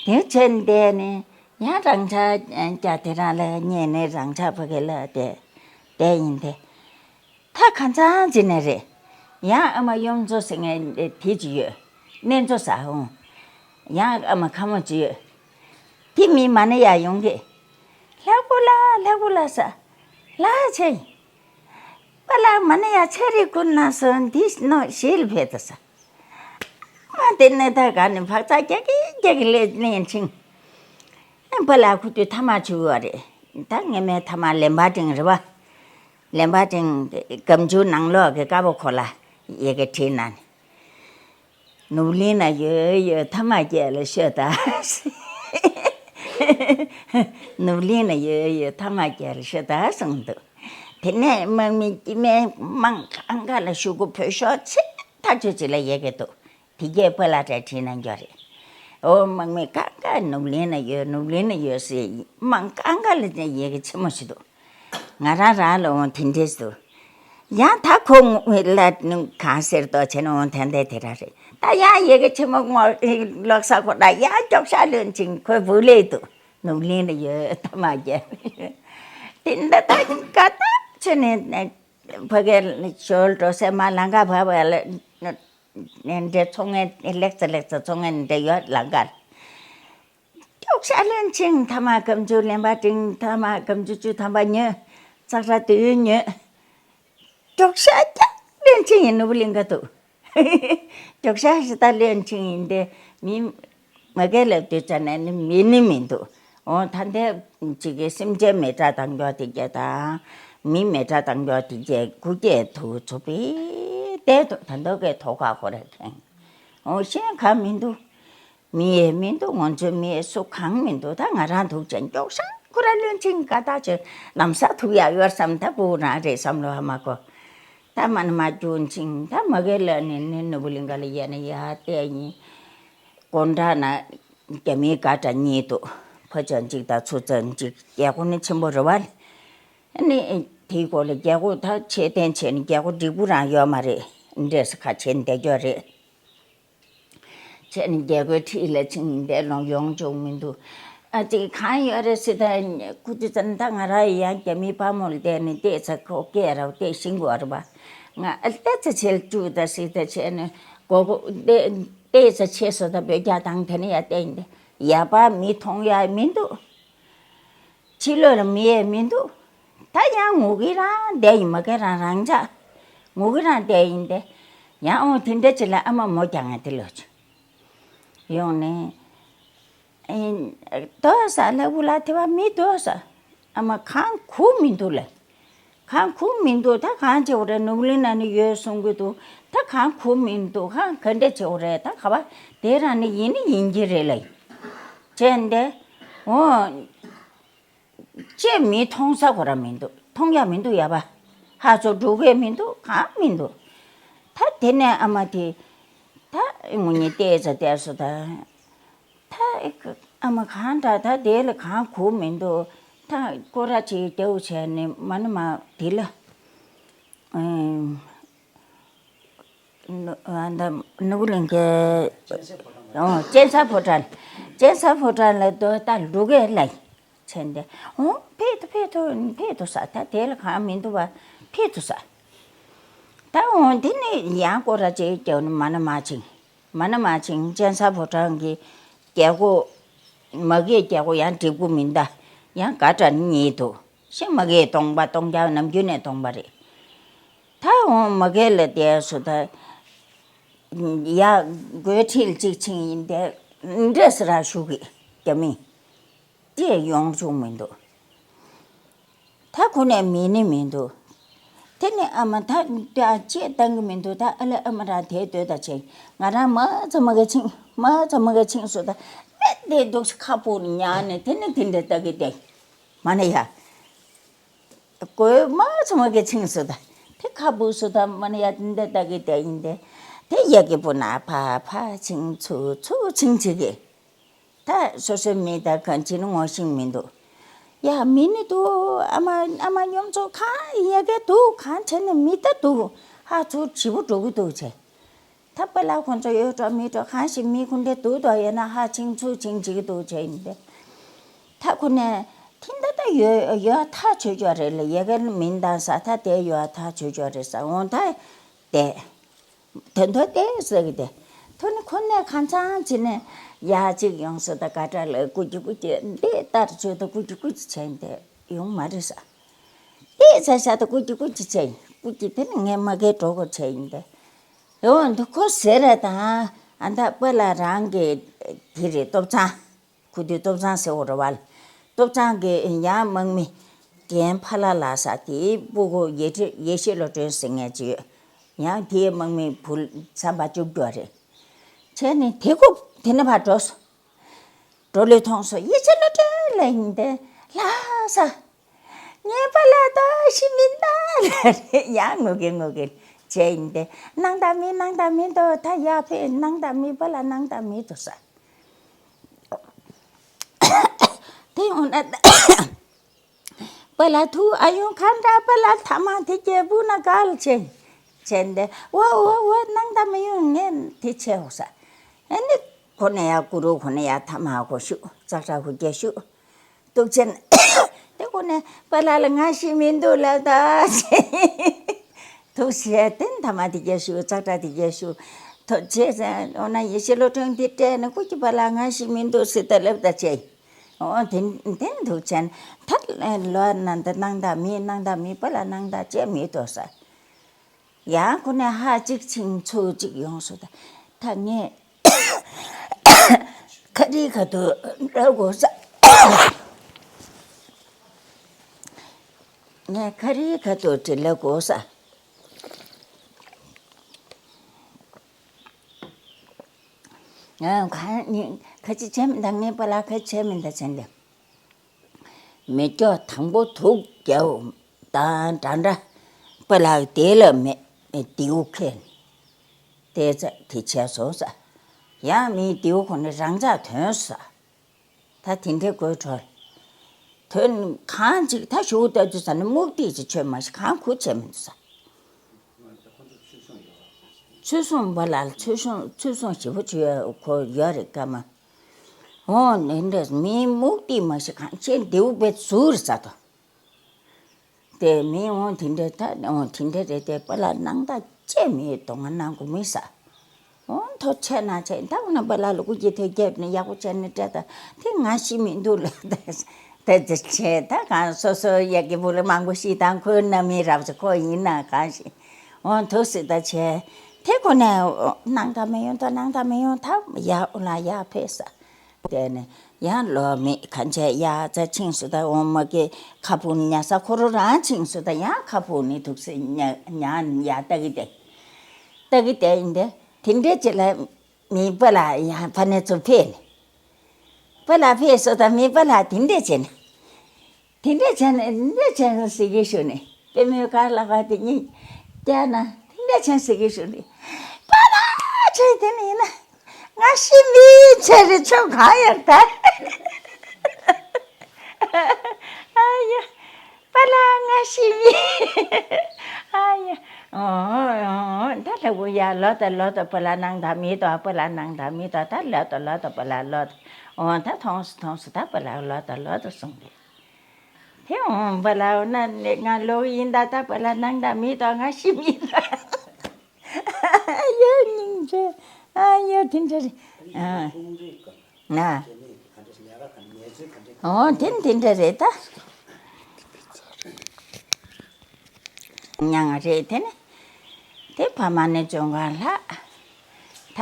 ཡོད། དེ་བྱས་ནས་བསྡད་ནས་ཡང་རང་ཅག་རྒྱ་དེ་རང་ལ་ཉན་ནས། རང་ཅག་ཕ་གི་ལ་བསྡད་བསྡད་ཡིན་ཏེ། ད་ཁ་མཚང་ཅི་ནས་རེད། ཡང་ཨ་མ་གཡུ་མཚོ་ཟེར་མཁན་དེ་ཅི་ཡོད། གནས་མཚོ་ཟེར་འོང་། ཡང་ཨ་མ་ཁ་མོ་ཅི་ཡོད། དེ་མི་མ་ཎི་ཡར་ཡོང་གི། ལྷ་སྐུ་ལ་ལྷ་སྐུ་ལ་ཟེར། ལྷ་ཆེ། པཱ་ལགས་མ་ཎི་ཡར་ཆེ་རེ་བསྐུར་གནང་སོང་། འདི་ནོ་ཞེས་ལ་ཕེབས་ད་ཟེར། ཨ་མ་དེ་ནས་ད་ག་ནས་འཕག་འཚག་རྒྱག་གི་རྒྱག་གི་སླེབས་ནས་ཕྱིན། པཱ་ལགས་ཁུ་དུས་ཐ་མག་བྱུགས་ཡོད་རེད། ད་སྔས་མའི་ཐ་མག་ལན་པ་ཏིང་རེད་པ། ལན་པ་ཏིང་སྒམ་ཆུང་ནང་ལོགས་ཀྱི་དཀར་པོ་ཁོ་ལ་ཡི་གེ་བྲིས་གནང་། ནོར་གླིང་ན་ཡོད་ཡོད་ཐ་མག་རྒྱག་ལ་ཤོག་ད། ནོར་གླིང་ན་ཡོད་ཡོད་ཐ་མག་རྒྱག་ལ་ཤོག་ད་གསུངས་འདུག། དེ་ནས་དམག་མི་དཀྱུས་མའི་དམངས་གང་ག་ལ་ཞུ་སྒོ་ཕུལ་ཤོག་ཆེ་ཐག་ཆོད་ཅིག་ལ་ཡི་གེ་འདུག། དེ་རྗེས་པཱ་ལགས་གྲས་བྲིས་གནང་རྒྱུ་རེད། ཨོ་དམག་མི་གང་ག་ནོར་གླིང་ན་ཡོད། ནོར་གླིང་ན་ཡོད་ཟེར། དམངས་གང་ག་ལ་ཡི་གེ་ཆེན་མོ་ཞིག་འདུག། ང་རང་རང་ལ་འོང་དེ་འདྲས་འདུག། ཡང་ད་ཁོ་ལ་གང་ཟེར་དོ་བྱས་ན་འོང་ད་འདས་དེ་ར་རེད། ད་ཡང་ཡི་གེ་ཆེན་མོ་ངོ་ལོག་ས་ཁོ་ད་ཡང་ཀྱོག་ཤ་ལོན་ཅིང་ཁོའི་བུ་ལས་འདུག། ནོར་གླིང་ན་ཡོད་ཐ་མག་རྒྱག་ཡོད། དེ་འདི་ད་ག་ད་ཆོས་ནས་ཕ་གིར་ཞོལ་འགྲོ་སའི་མར་ལམ་ཁ་བར་བ་ལ་འདྲེ་ཚོང་མཁན་ལེགས་ཚ་ལེགས་ཚ་ཚོང་མཁན་འདྲེ་ཡོད་ལམ་ཁར། ཀྱོག་ཤ་ལོན་ཅིང་ཐ་མག་སྒམ་ཆུང་ལན་པ་ཏིང་། ཐ་མག་སྒམ་ཆུང་བཅུ་ཐམ་པ་ཉོས། ཙག་སྒྲ་དུས་ཉོས། ཀྱོག་ཤ་རྒྱག་ལོན་ཅིང་ཡིན་ནོར་བུ་གླིང་ག་འདུག། ཀྱོག་ཤ་ཞིག་ད་ལོན་ཅིང་ཡིན་ཏེ། མི་མ་གི་ལ་དུས་ཙ་ནས་ནི་མི་ནི་མི་འདུག། འོ་ད་འདས་ཅིག་གི་སེམས་ཅན་མེ་དྲག་བཏང་རྒྱུ་དེ་རྒྱ་དང་། མི་མེ་དྲག་བཏང་རྒྱུ་དེ་རྒྱ་སྐུ་སྐྱེ་དུ་ཚོ་པའི་ལྟས་དུ་ད་འདོད་གི་ཐོག་ཁ་ཁོ་རེ་ཁེངས། འོ་གཞན་གང་མི་འདུག། མི་ཡས་མི་འདུག། ང་ཚོའི་མི་ཡས་སུ་གང་མི་འདུག། ད་ང་རང་འདུག་ཅན་ཀྱོག་ཤ་ཁོ་ར་ལོན་ཅིང་ག་ད་ཆོས་ལམ་ས་ཐུག་ཡག་ཡོད་བསམ། ད་བུ་རང་རེད་བསམ་བློ་ཧ་མ་གོ། ད་མ་ན་མ་རྒྱུན་ཅིང་ད་མ་གི་ལ་ནི་ནི་ནོར་བུ་གླིང་ག་ལ་ཡས་ནི་ཡ་ལྟས་ཡིན། དགོང་དག་ན་རྒྱ་མིའི་དགའ་གྲ་གཉིས་འདུག། ཕོ་ཅན་གཅིག་དང་ཚུ་ཙན་གཅིག། རྒྱལ་སྒོ་ནི་ཆེན་པོ་རེད་བ། ནི་དེའི་སྐོར་ལ་རྒྱལ་སྒོ་ད་ཆེ་བསྟན་བྱས་ནི་རྒྱལ་སྒོ་འགྲིག་པོ་རང་ཡོད་མ་རེད། འདྲེས་ཁ་ཆེ་བསྡད་རྒྱུ་རེད། བྱས་ནས་རྒྱལ་སྒོའི་འཁྲིས་ལ་ཕྱིན་བསྡད་ལོང་ཡོང་བཅུག་མི་འདུག། ཨ་ཅིག་གང་ཡོད་རེད་ཟེར་ད། ཁུ་ཏི་ཙན་ད་ང་རང་ཡང་རྒྱ་མིའི་དཔའ་མོ་ལ་བསྡད་ནས་བལྟས་ཚེ་ཁོ་སྐད་ར་བལྟས་ཤིང་གོ་རེད་པ། ང་ཨ་བལྟས་ཚེ་ཆེ་ལ་བཅུག་ད་ཟེར་ད་བྱས་ནས་མགོ་སྐོར་བལྟས་བལྟས་ཚེ་ཆེ་སོ་ད་བོད་རྒྱ་དང་དེ་ནས་ཡར་བལྟས་ཡིན་ཏེ། ཡར་པ་མི་མཐོང་ཡ་མི་འདུག། ཕྱི་ལོགས་ལ་མི་ཡས་མི་འདུག། ད་ཡང་ངུ་གི་རང་བསྡད་ཡིན། མ་གི་རང་རང་འཇགས། ངུ་གི་རང་བསྡད་ཡིན་ཏེ། ཡང་འོང་དེ་འདྲ་ཅིག་ལ་ཨ་མ་མོ་རྒྱག་ངེས་དེ་ལོས་ཅི་ཡོང་ནས། ཨེ། དོ་ས་ལ་བུ་ལ་དེ་བ་མི་དོ་ས། ཨ་མ་གང་གུ་མི་འདུག་ལ། གང་གུ་མི་འདུག། ད་གང་བྱེད་འོ་རེད། ནོར་བུ་གླིང་ན་ནི་ཡོད་གསུང་གི་འདུག། ད་གང་གུ་མི་འདུག། གང་ག་འདྲ་བྱེད་འོ་རེད། ད་ག་བ་དེ་རང་ནི་ཡིན་ནི་ཡིན་གྱི་རེད་ལ། བྱས་འདི། འོ། ཅེས་མི་མཐོང་ས་ཁོ་ར་མི་འདུག། མཐོང་ཡ་མི་འདུག་ཡ་པ། ཧ་ཚོ་འགྲོ་གི་མི་འདུག། གང་མི་འདུག། ད་དེ་ནས་ཨ་མ་དེ། ད་ངུ་ཉི་བལྟས་ས་བལྟས་སོ་ད། ད་ཨ་མ་གང་འདྲ་ད་དེ་ལ་གང་གུ་མི་འདུག། ད་སྐོར་ར་ཅིག་རྒྱའུ་བྱས་ནས་མ་ན་མ་དེ་ལ། ཨེམ། ནུ་ཨ་ད་ནོར་བུ་གླིང་གི། ཨོ་གཅན་གཟན་ཕོ་བྲང་། གཅན་གཟན་ཕོ་བྲང་ལ་དོ་ད་འགྲོ་གི་ལ། ཆེན་ཏེ། ཨོ་ཕེད་དུ་ཕེད་དུ་ཕེད་དུ་ས། ད་དེ་ལ་གང་མི་འདུག་བ། ཕེད་དུ་ས། ད་ཨོ་དེ་ནི་ཡང་སྐོར་ར་ཅིག་རྒྱབ་ནི་མ་ན་མ་ཕྱིན། མ་ན་མ་ཕྱིན་གཅན་གཟན་ཕོ་བྲང་གི་རྒྱལ་སྒོ། མ་གིའི་རྒྱལ་སྒོ་ཡང་འགྲིག་པོ་མིན་ད། ཡང་ག་འདྲ་ནི་ཉེས་འདུག། ཤི་མ་གིའི་སྟོང་པ་སྟོང་རྒྱ་ནམ་རྒྱུན་ནས་སྟོང་པ་རེད། ད་འོང་མ་གི་ལ་བསྡད་སོ་ད། ཡ། སྒོའི་འཁྲིས་ལ་གཅིག་ཕྱིན་ཡིན་ཏེ། འདྲེས་ར་ཞུགས་གི་རྒྱ་མི། དེ་ཡོང་བཅུག་མི་འདུག། ད་ཁོ་ནས་མི་ནི་མི་འདུག། དེ་ནས་ཨ་མ་ད་ལྟ་ཅེས་བཏང་གི་མི་འདུག། ད་ཨ་ལ་ཨ་མ་རང་དེ་སྡོད་ད་བྱས། ང་རང་མ་ཚ་མ་གི་ཕྱིན། མ་ཚ་མ་གི་ཕྱིན་སོ་ད། ཨེ་དེ་འདུག་ཁ་སྤུ་ཉག་ནས་དེ་ནས་དེ་འདྲ་ལྟ་གི་བསྡད། མ་ནི་ཡ། གོས་མ་ཚང་མ་གི་ཆིངས་སུ་ད། དེ་ཁ་བུ་སུ་ད་མ་ནི་ཡ་དེ་འདྲ་ལྟ་གི་དེ་ཡིན་ཏེ། དེ་ཡ་གི་བུ་ན་ཕ་ཕ་ཆིང་ཚུ་ཚུ་ཆིང་ཆི་གི། ད་སོ་སོའི་མི་ད་གང་ཅི་ནི་ངོ་ཤེས་མི་འདུག་ཡ་མི་ནི་འདུག་ཨ་མ་ཨ་མ་སྙོམ་ཚོ་གང་ཡ་གི་འདུག་གང་བྱས་ནས་མི་ད་འདུག་ཧ་ཚུར་བྱིས་པོ་འགྲོ་གི་འདུག་བྱས། ད་པཱ་ལགས་ཁོང་ཚོ་ཡོད་འགྲོ་མེད་འགྲོ་གང་ཞིག་མི་ཁུ་འདྲེ་འདུག་དོ་ཡོད་ན་ཧ་ཆིང་ཚུ་ཆིང་བྱེད་ཀྱི་འདུག་བྱས་ཡིན་ཏེ། ད་ཁོ་ནས་ཐིན་ད་ད་ཡོད་ཡོད་ཐག་ཆོད་ཆོད་རེད་ལ་ཡ་གི་མིན་ད་ས་ད་དེ་ཡོད་ཐག་ཆོད་ཆོད་རེད་ས་འོང་ད་དེ། དོན་དོ་དེ་ཟེར་གི་དེ། ཐོ་ནི་ཁོ་ནས་གང་ཚང་བྱས་ནས་ཡ་གཅིག་ཡོང་སོ་ད་ག་འདྲ་ལ་ཀུ་ཀྱི་ཀུ་ཀྱི་འདི་ལྟར་བྱོས་ད་ཀུ་ཀྱི་ཀུ་ཀྱི་བྱས་ཡིན་ཏེ་ཡོང་མ་རེད་ས། ཏེ་ཚ་ཤ་ཏུ་ཀུ་ཅི་ཀུ་ཅི་བྱས་ཡིན། ཀུ་ཅི་དེ་ནི་ངས་མ་གའི་གྲོགས་པོ་བྱས་ཡིན་ཏེ། ཡོང་དུ་ཁོ་ཟེར་ར་དང་ཨ་ད་པཱ་ལགས་རང་གི་དེ་རེད་ཏོབ་ཚང་། ཁུ་དུས་ཏོབ་ཚང་ཟེར་འོ་ར་བ་ལ། ཏོབ་ཚང་གི་ཡང་དམག་མི་རྒན་ཕ་ལ་ལ་ས་དེའི་སྤུ་གུ་ཡེ་ཁྲི་ཡེ་ཤེས་བློ་གྲོས་ཟེར་ངས་ཅི་ཡོད། ཡང་དེའི་དམག་མི་བུ་ཚན་པ་བཅུ་བརྒྱད་རེད། བྱས་ནས་དེ་ཁོ་དེ་ནས་ཕར་འགྲོ་སོང་། འགྲོ་ལུས་མཐོང་སོང་ཡེ་ཤེས་བློ་གྲོས་ལ་ཡིན་ཏེ་ལ་ས། ངའི་པཱ་ལགས་ད་ཤི་མིན་ད་ལ་རེ་ཡང་ངུ་གི་ངུ་གི་བྱས་ཡིན་ཏེ་ནང་ད་མི་ནང་ད་མི་འདུག་ད་ཡ་ཕེ་ནང་ད་མི་པཱ་ལགས་ནང་ད་མི་འདུག་ས། དེ་འོ་ན་ད་པཱ་ལགས་ཐུག་ཨ་ཡོང་ཁ་འདྲ་པཱ་ལགས་ཐ་མ་དེ་སྐྱེ་བུ་ན་ག་ལ་བྱས་བྱས་ཏེ་ཝ་ཝ་ཝ་ནང་ད་མི་ཡོང་ངས་དེ་བྱས་འོ་ས། ཨ་ནི་ཁོ་ནས་ཡ་ཀུ་རུ་ཁོ་ནས་ཡ་ཐ་མ་ཁོ་ཤུ་ཙག་ཙག་ཁོ་སྐྱེ་ཤུ། འདུག་ཅན། དེ་ཁོ་ནས་པཱ་ལགས་ལ་ང་ཤི་མི་འདུག་ལབ་ད། ཐུགས་ཤེས་བསྟན་ཐ་མ་དེ་རྒྱ་ཞུ་ཙག་ཙག་དེ་རྒྱ་ཞུ། ཐོ་ཆེ་ཟེར་འོ་ན་ཡེ་ཤེས་བློ་གྲོས་འདི་སྤྲད་ན་ཁོ་གི་པཱ་ལགས་ང་ཤི་མི་འདུག་ཟེར་ད་ལབ་ད་ཆེ། འོ་དེ་དེ་འདུག་ཅན། ད་ལོ་ནང་ད་ནང་ད་མི་ནང་ད་མི་པཱ་ལགས་ནང་ད་ཅེ་མི་འདུག་ས། ཡང་ཁོ་ནས་ཧ་གཅིག་ཕྱིན་ཚུར་གཅིག་ཡོང་སོང་ད། ད་ངས་ཁ་རི་ཁ་ཐུག་ལབ་དགོས་ས། ངས་ཁ་རི་ཁ་ཐུག་ཅིག་ལབ་དགོས་ས། ང་གང་ནི་ཁ་ཅིག་བྱས་མི་འདུག་ངའི་པཱ་ལགས་ཁ་ཅིག་བྱས་མི་འདུག་བྱས་འདི། མེ་སྒྱོགས་དང་པོ་དུག་རྒྱབ་དང་འདྲ་འདྲ། པཱ་ལགས་དེ་ལ་མེ་མེ་རྡེའུ་ཁེལ། དེ་ཚ་དེ་བྱས་སོང་ས། ཡང་མི་རྡེའུ་ཁོ་ནས་རང་འཇགས་ཐོན་ས། ད་དེ་འདྲའི་དགོད་བྲོ། དོན་གང་ཅིག་ད་ཞུ་ལྟ་དུས་ས་ནས་མུག་ཏིག་ཅིག་ཆོད་མ་ཤི་གང་ཁུ་བྱས་མི་འདུག་ས། ཚུལ་སྲུང་པ་ལ་ཚུལ་སྲུང་ཚུལ་སྲུང་ཞེ་པོ་ཅིག་ཡོད་ཁོ་ཡོད་རེད་ཀ་མ། འོ་ནི་འདྲ་མིའི་མུག་ཏིག་མ་ཤི་གང་ཅན་རྡེའུ་བེ་ཟུར་ས་དོ། དེ་མི་འོང་དེ་འདྲ་ད་འོང་དེ་འདྲ་རེད་དེ་པཱ་ལགས་སྣང་དག་ཅེས་མི་གདོང་ང་སྣང་གོ་མི་ས། འོང་ཐོ་ཆེ་ན་ཆེ་ད་འོ་ན་པཱ་ལགས་ལ་སྐུ་སྐྱེ་ཐོས་རྒྱབ་ནས་ཡག་པོ་བྱས་ནས་སྤྲད་ད་དེ་ང་ཤི་མི་འདུག་ལ་ད་དེ་ཆེ་ད་གང་སོ་སོ་ཡ་གི་བུ་ལ་མང་པོ་ཤི་དང་ཁོའི་རྣམ་སྨིན་རབ་ཚེ་ཁོ་ཡིན་ན་གང་ཤི་འོང་ཐུག་སྲིད་ད་ཆེ་དེ་ཁོ་ནས་སྣང་དག་མི་ཡོང་ད་སྣང་དག་མི་ཡོང་ད་ཡག་འོ་ལ་ཡག་ཕེབས་ས། བལྟས་ནས་ཡང་ལོག་མེད་གང་བྱས་ཡ་རྩ་ཆིངས་སུ་ད་འོང་མ་གི་ཁ་ཕུ་ཉ་ས་ཁོ་རོ་རང་ཆིངས་སུ་ད་ཡང་ཁ་ཕུ་ནི་ཐུག་སེ་ཉ་ཉ་ཡ་ལྟ་གི་དེ་ལྟ་གི་དེ་ཡིན་དེ་དེ་འདྲས་ཅི་ལ་མི་པ་ལ་ཡང་ཕ་ནས་ཚུར་ཕེབས་ནས་པ་ལ་ཕེབས་སུ་ད་མི་པ་ལ་དེ་འདྲས་བྱས་ནས། དེ་འདྲས་བྱས་ནས་འདྲས་བྱས་ནས་ཟེར་གི་ཞུ་ནས་པད་མོའི་གར་ལ་བ་དེ་གཉིས་བསྐྱལ་ན་དེ་འདྲས་བྱས་ཟེར་གི་ཞུ་ནས་པ་ལ་ཆོས་དེ་ནི་ཡིན་ན་ང་ཤི་མི་ཆེ་རེ་ཆོ་གང་ཡར་ད། ཨ་ཡ་པ་ལ་ང་ཤི་མི་ཨ་ཡ་ཨོ་ཨོ་ད་ལ་གུ་ཡ་ལོ་ད་ལོ་ད་པ་ལ་ནང་ད་མི་ད་པ་ལ་ནང་ད་མི་ད་ད་ལོ་ད་ལོ་ད་པ་ལ་ལོ་ད་ཨོ་ད་མཐོང་སུ་མཐོང་སུ་ད་པ་ལ་ལོ་ད་ལོ་ད་སོང་རེད། དེ་འོང་བ་ལ་འོ་ན་ང་ལོག་ཡིན་ད་ད་བ་ལ་ནང་ད་མི་ད་ང་ཤི་མི་ད། ཡ་སྙིང་རྗེ། ཨ་ཡ་དེ་འདྲ་རེད། ཨ་ན། འོ་དེ་དེ་འདྲ་རེད་ད། མྱང་རེད་དེ་ནི། དེ་ཕ་མ་ནས་བྱུང་ག་ལྷག་ད་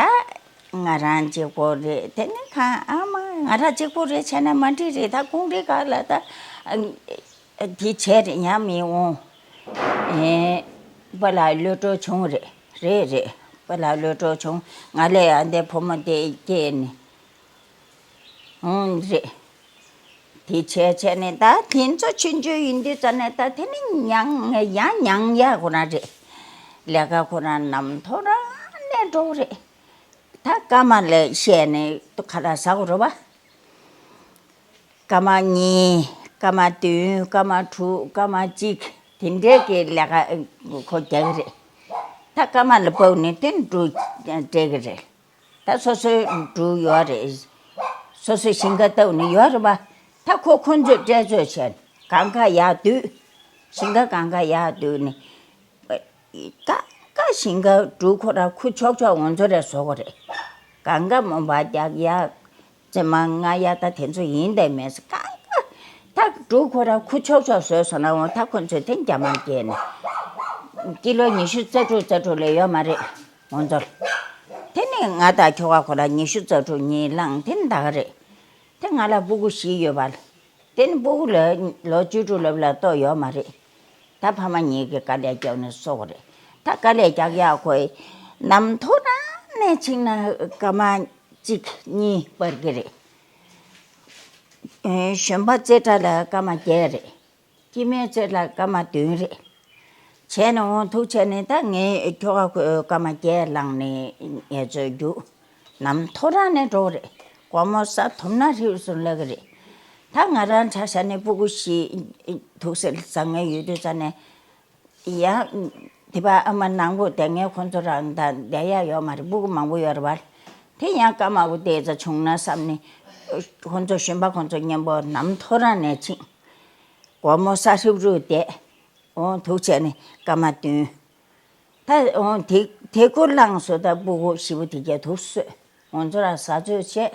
ང་རང་གཅིག་པོ་རེད་དེ་ནི་གང་ཨ་མ་ང་རང་གཅིག་པོ་རེད་བྱས་ན་མ་འགྲིག་རེད་ད་ཁོང་རེ་ག་ལ་ད་དེ་བྱས་རེད་ཡང་མི་འོང་། ཨེ་པ་ལགས་གློད་གྲོལ་བྱུང་རེད་རེད་རེད་པ་ལགས་གློད་གྲོལ་བྱུང་ང་ལས་ཡང་དེ་བུ་མོ་དེ་སྐྱེས་ནི་འོང་རེད། དེ་བྱས་བྱས་ནས་ད་དེ་ཚོ་ཆུང་ཆུང་ཡིན་དུས་ཙ་ནས་ད་དེ་ནི་མྱང་ཡང་མྱང་ཡ་ཁོ་རང་རེད། ལས་ཀ་ཁོ་རང་ནམ་ཐོ་རང་ ནས་འགྲོ་གི་རེད། ད་སྐར་མ་ལ་བཤད་ནས་ཁ་ལག་ཟ་དགོས་རེད་པ། སྐར་མ་གཉིས། སྐར་མ་བདུན། སྐར་མ་དྲུག་སྐར་མ་གཅིག་དེ་འདྲའི་གི་ལས་ཀ་ཁོ་རྒྱག་གི་རེད། ད་སྐར་མ་ལ་བབས་ནས་དེ་འབྲུ་སྤྲད་གི་རེད། ད་སོ་སོའི་འབྲུ་ཡོད་རེད། སོ་སོའི་ཞིང་ཁ་བཏབ་ནས་ཡོད་རེད་པ། ད་ཁོ་ཁོ་ཚོས་སྤྲད་རྩོད་བྱས་ནས་གང་ག་ཡར་བསྡུས། ཞིང་ཁ་གང་ག་ཡར་བསྡུས་ནས། ཀ་ཀ་ཞིང་ཁ་འབྲུ་ཁོ་ར་ཁུ་ཆོག་ཆོག་ང་ཚོ་རེ་བཟོ་གི་རེད། གང་ག་མོན་པ་རྒྱག་ཡ། རྩེ་མ་རྔ་ཡ་ད་དེ་ཚོ་ཡིན་དེ་མེད་ས་གང་ག། ད་འབྲུ་ཁོ་ར་ཁུ་ཆོག་ཆོག་བཟོས་སོང་ན་འོ་ད་ཁོ་ཚོས་དེ་རྒྱ་མར་སྐྱེལ་ནས། ཀི་ལོ་ཉི་ཤུ་རྩ་དྲུག་རྩ་དྲུག་ལས་ཡོད་མ་རེད། ང་ཚོར། དེ་ནས་ང་དང་ཁྱོ་ག་ཁོ་ར་ཉི་ཤུ་རྩ་དྲུག་གཉིས་བླངས་དེ་ནས་ད་ག་རེད། དེ་ང་ལ་སྤུ་གུ་བཞི་ཡོད་པ། དེ་ནི་སྤུ་གུ་ལ་ལོ་བཅུ་དྲུག་ལབ་ལ་ལྟོས་ཡོད་མ་རེད། ད་ཕ་མ་གཉིས་ཀྱིས་དཀའ་ལས་རྒྱག་ནས་གསོ་གི་རེད། ད་དཀའ་ལས་རྒྱག་ཡག་ཁོས་ནམ་ཐོ་རང་ནས་ཕྱིན་ན་སྐར་མ་གཅིག་གཉིས་སྤར་གི་རེད། ཨེ་གཞོན་པ་རྩེ་གྲ་ལ་སྐར་མ་བརྒྱད་རེད། སྐྱེས་དམན་རྩེ་ལ་སྐར་མ་བདུན་རེད། བྱས་ནས་འོང་ཐུག་བྱས་ནས་ད་ངས་ཁྱོ་ག་ཁོས་སྐར་མ་བརྒྱད་བླངས་ནས་ངལ་རྩོལ་རྒྱུགས། ནམ་ཐོ་རངས་ནས་འགྲོ་རེད། དགོང་མོ་ས་དོམ་ན་ཧྲིབ་སོང་ལབ་གི་རེད། ད་ང་རང་ཆ་བཞག་ནས་སྤུ་གུ་བཞི་ཐུག་སེ་བཟང་ངན་ཡོད་དུས་ཙ་ནས། ཡང་། དེ་པ་ཨ་མ་ནང་པོ་དེ་ངས་ཁོ་ཚོ་རང་དང་བསྡད་ཡ་ཡོད་མ་རེད། སྤུ་གུ་མང་པོ་ཡོད་རེད་པ། དེ་ཡང་སྐར་མ་བོ་བསྡད་ཙ་བྱུང་ན་བསམ་ནས། ཁོ་ཚོ་གཞོན་པ་ཁོ་ཚོ་མཉམ་པོ་ནམ་ཐོ་རངས་ནས་ཕྱིན། དགོང་མོ་ས་ཧྲིབ་རུབ་བསྡད། འོང་ཐུག་བྱས་ནས་སྐར་མ་བདུན། ད་འོང་དེ་དེ་ཁོ་བླངས་སོ། ད་སྤུ་གུ་བཞི་པོ་དེ་གྱད་ཐུག་སོད། ང་ཚོ་རང་ཟ་ཚོད་བྱས།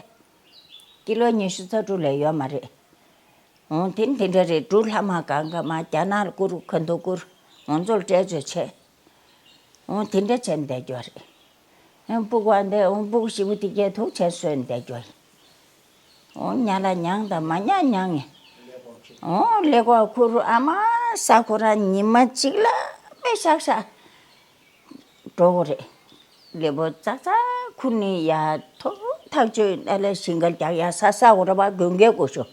ཀི་ལོ་ཉི་ཤུ་རྩ་དྲུག་ལས་ཡོད་མ་རེད། འོང་དེ་དེ་འདྲ་རེད། འབྲུ་ལྷག་མ་གང་ག་མ་རྒྱ་ནག་ལ་བསྐུར། ཁ་འཐོར་བསྐུར། ང་ཚོ་ལ་སྤྲད་ཚོད་བྱས། འོང་དེ་འདྲ་བྱས་ནས་བསྡད་རྒྱུ་རེད། ཨེ་སྤུ་གུ་འདི་འོང་སྤུ་གུ་བཞི་པོ་དེ་གྱད་ཐུག་བྱས་སོད་ནས་བསྡད་རྒྱུ་ཡིན། འོང་ཉལ་ལ་མྱངས་དང་མ་མྱངས་མྱངས་ངེ། འོང་ཀླད་ཀོར་ཁུར་ཨ་མ་ས་ཁོ་རང་ཉི་མ་གཅིག་ལ་མེ་ཤག་ཤག་འགྲོ་གི་རེད། ཀླད་པོ་ཙག་ཙག་ཁུར་ནས་ཡར་ཐོག་ཐག་ཆོད་ཨ་ལས་ཞིང་ཁར་རྒྱག་ཡ་ས་ས་འོ་ར་བ་དགུན་ཁའི་སྐུ་ཞོ།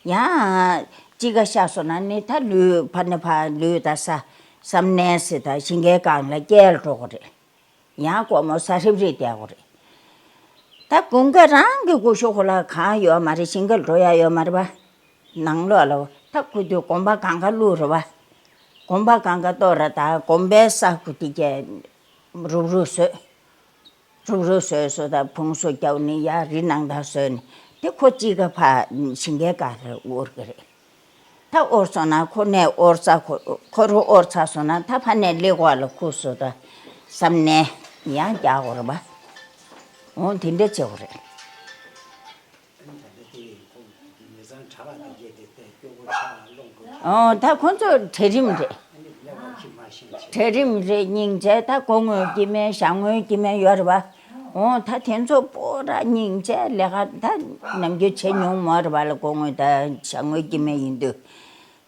ཡང་དཔྱིད་ཀ་ཤར་སོང་ན་ནི་ད་ལུད་ཕར་ནས་ཕར་ལུད་ད་ས་བསམ་ནས་སི་ད་ཞིང་ཁའི་སྒང་ལ་བསྐྱལ་འགྲོ་གི་རེད། ཡང་དགོང་མོ་ས་ཧྲིབ་རིབ་བསྡད་དགོས་རེད། ད་དགུན་ཁ་རང་གི་སྐུ་ཞོགས་ཁོ་ལ་གང་ཡོད་མ་རེད། ཞིང་ཁར་འགྲོ་ཡ་ཡོད་མ་རེད་པ། ནང་ལོགས་ལ་ད་ཁུ་དུས་གོམ་པ་གང་ག་བླུགས་རེད་པ། གོམ་པ་གང་ག་གཏོར་ར་ད་གོམ་པའི་ས་ཁུ་དེ་གྱད་རུབ་རུབ་བཟོས། རུབ་རུབ་བཟོས་བཟོས་ད་ཕུང་སུ་རྒྱབ་ནས་ཡར་རི་ནང་ད་བཟོས་ནས་དེ་ཁོ་གཅིག་ག་ཕ་ཞིང་ཁའི་སྒང་ལ་དབོར་གི་རེད། ད་དབོར་སོང་ན་ཁོ་ནས་དབོར་ཚར། ཁོ་ཁོ་རུ་དབོར་ཚར་སོང་ན་ད་ཕ་ནས་ཀླད་ཀོར་ལ་ཁུག་སོང་ད་བསམ་ནས་ཡང་རྒྱག་དགོས་རེད་པ། འོང་དེ་འདྲ་བྱེད་དགོས་རེད། འོང་ད་ཁོ་ཚོ་གྲལ་རིམ་རེད། གྲལ་རིམ་རེད། སྙིང་རྗེ་ད་སྒོ་ངོས་སྐྱེ་དམན་ཞྭ་ངོས་སྐྱེ་དམན་ཡོད་རེད་པ། འོང་ད་དེ་ཚོ་པོ་ར་སྙིང་རྗེ་ལས་ཀ་ད་ནམ་རྒྱུན་བྱེད་མྱོང་མ་རེད་པ་ལ། སྒོ་ངོས་ད་ཞྭ་ངོས་སྐྱེ་དམན་ཡིན་དུས།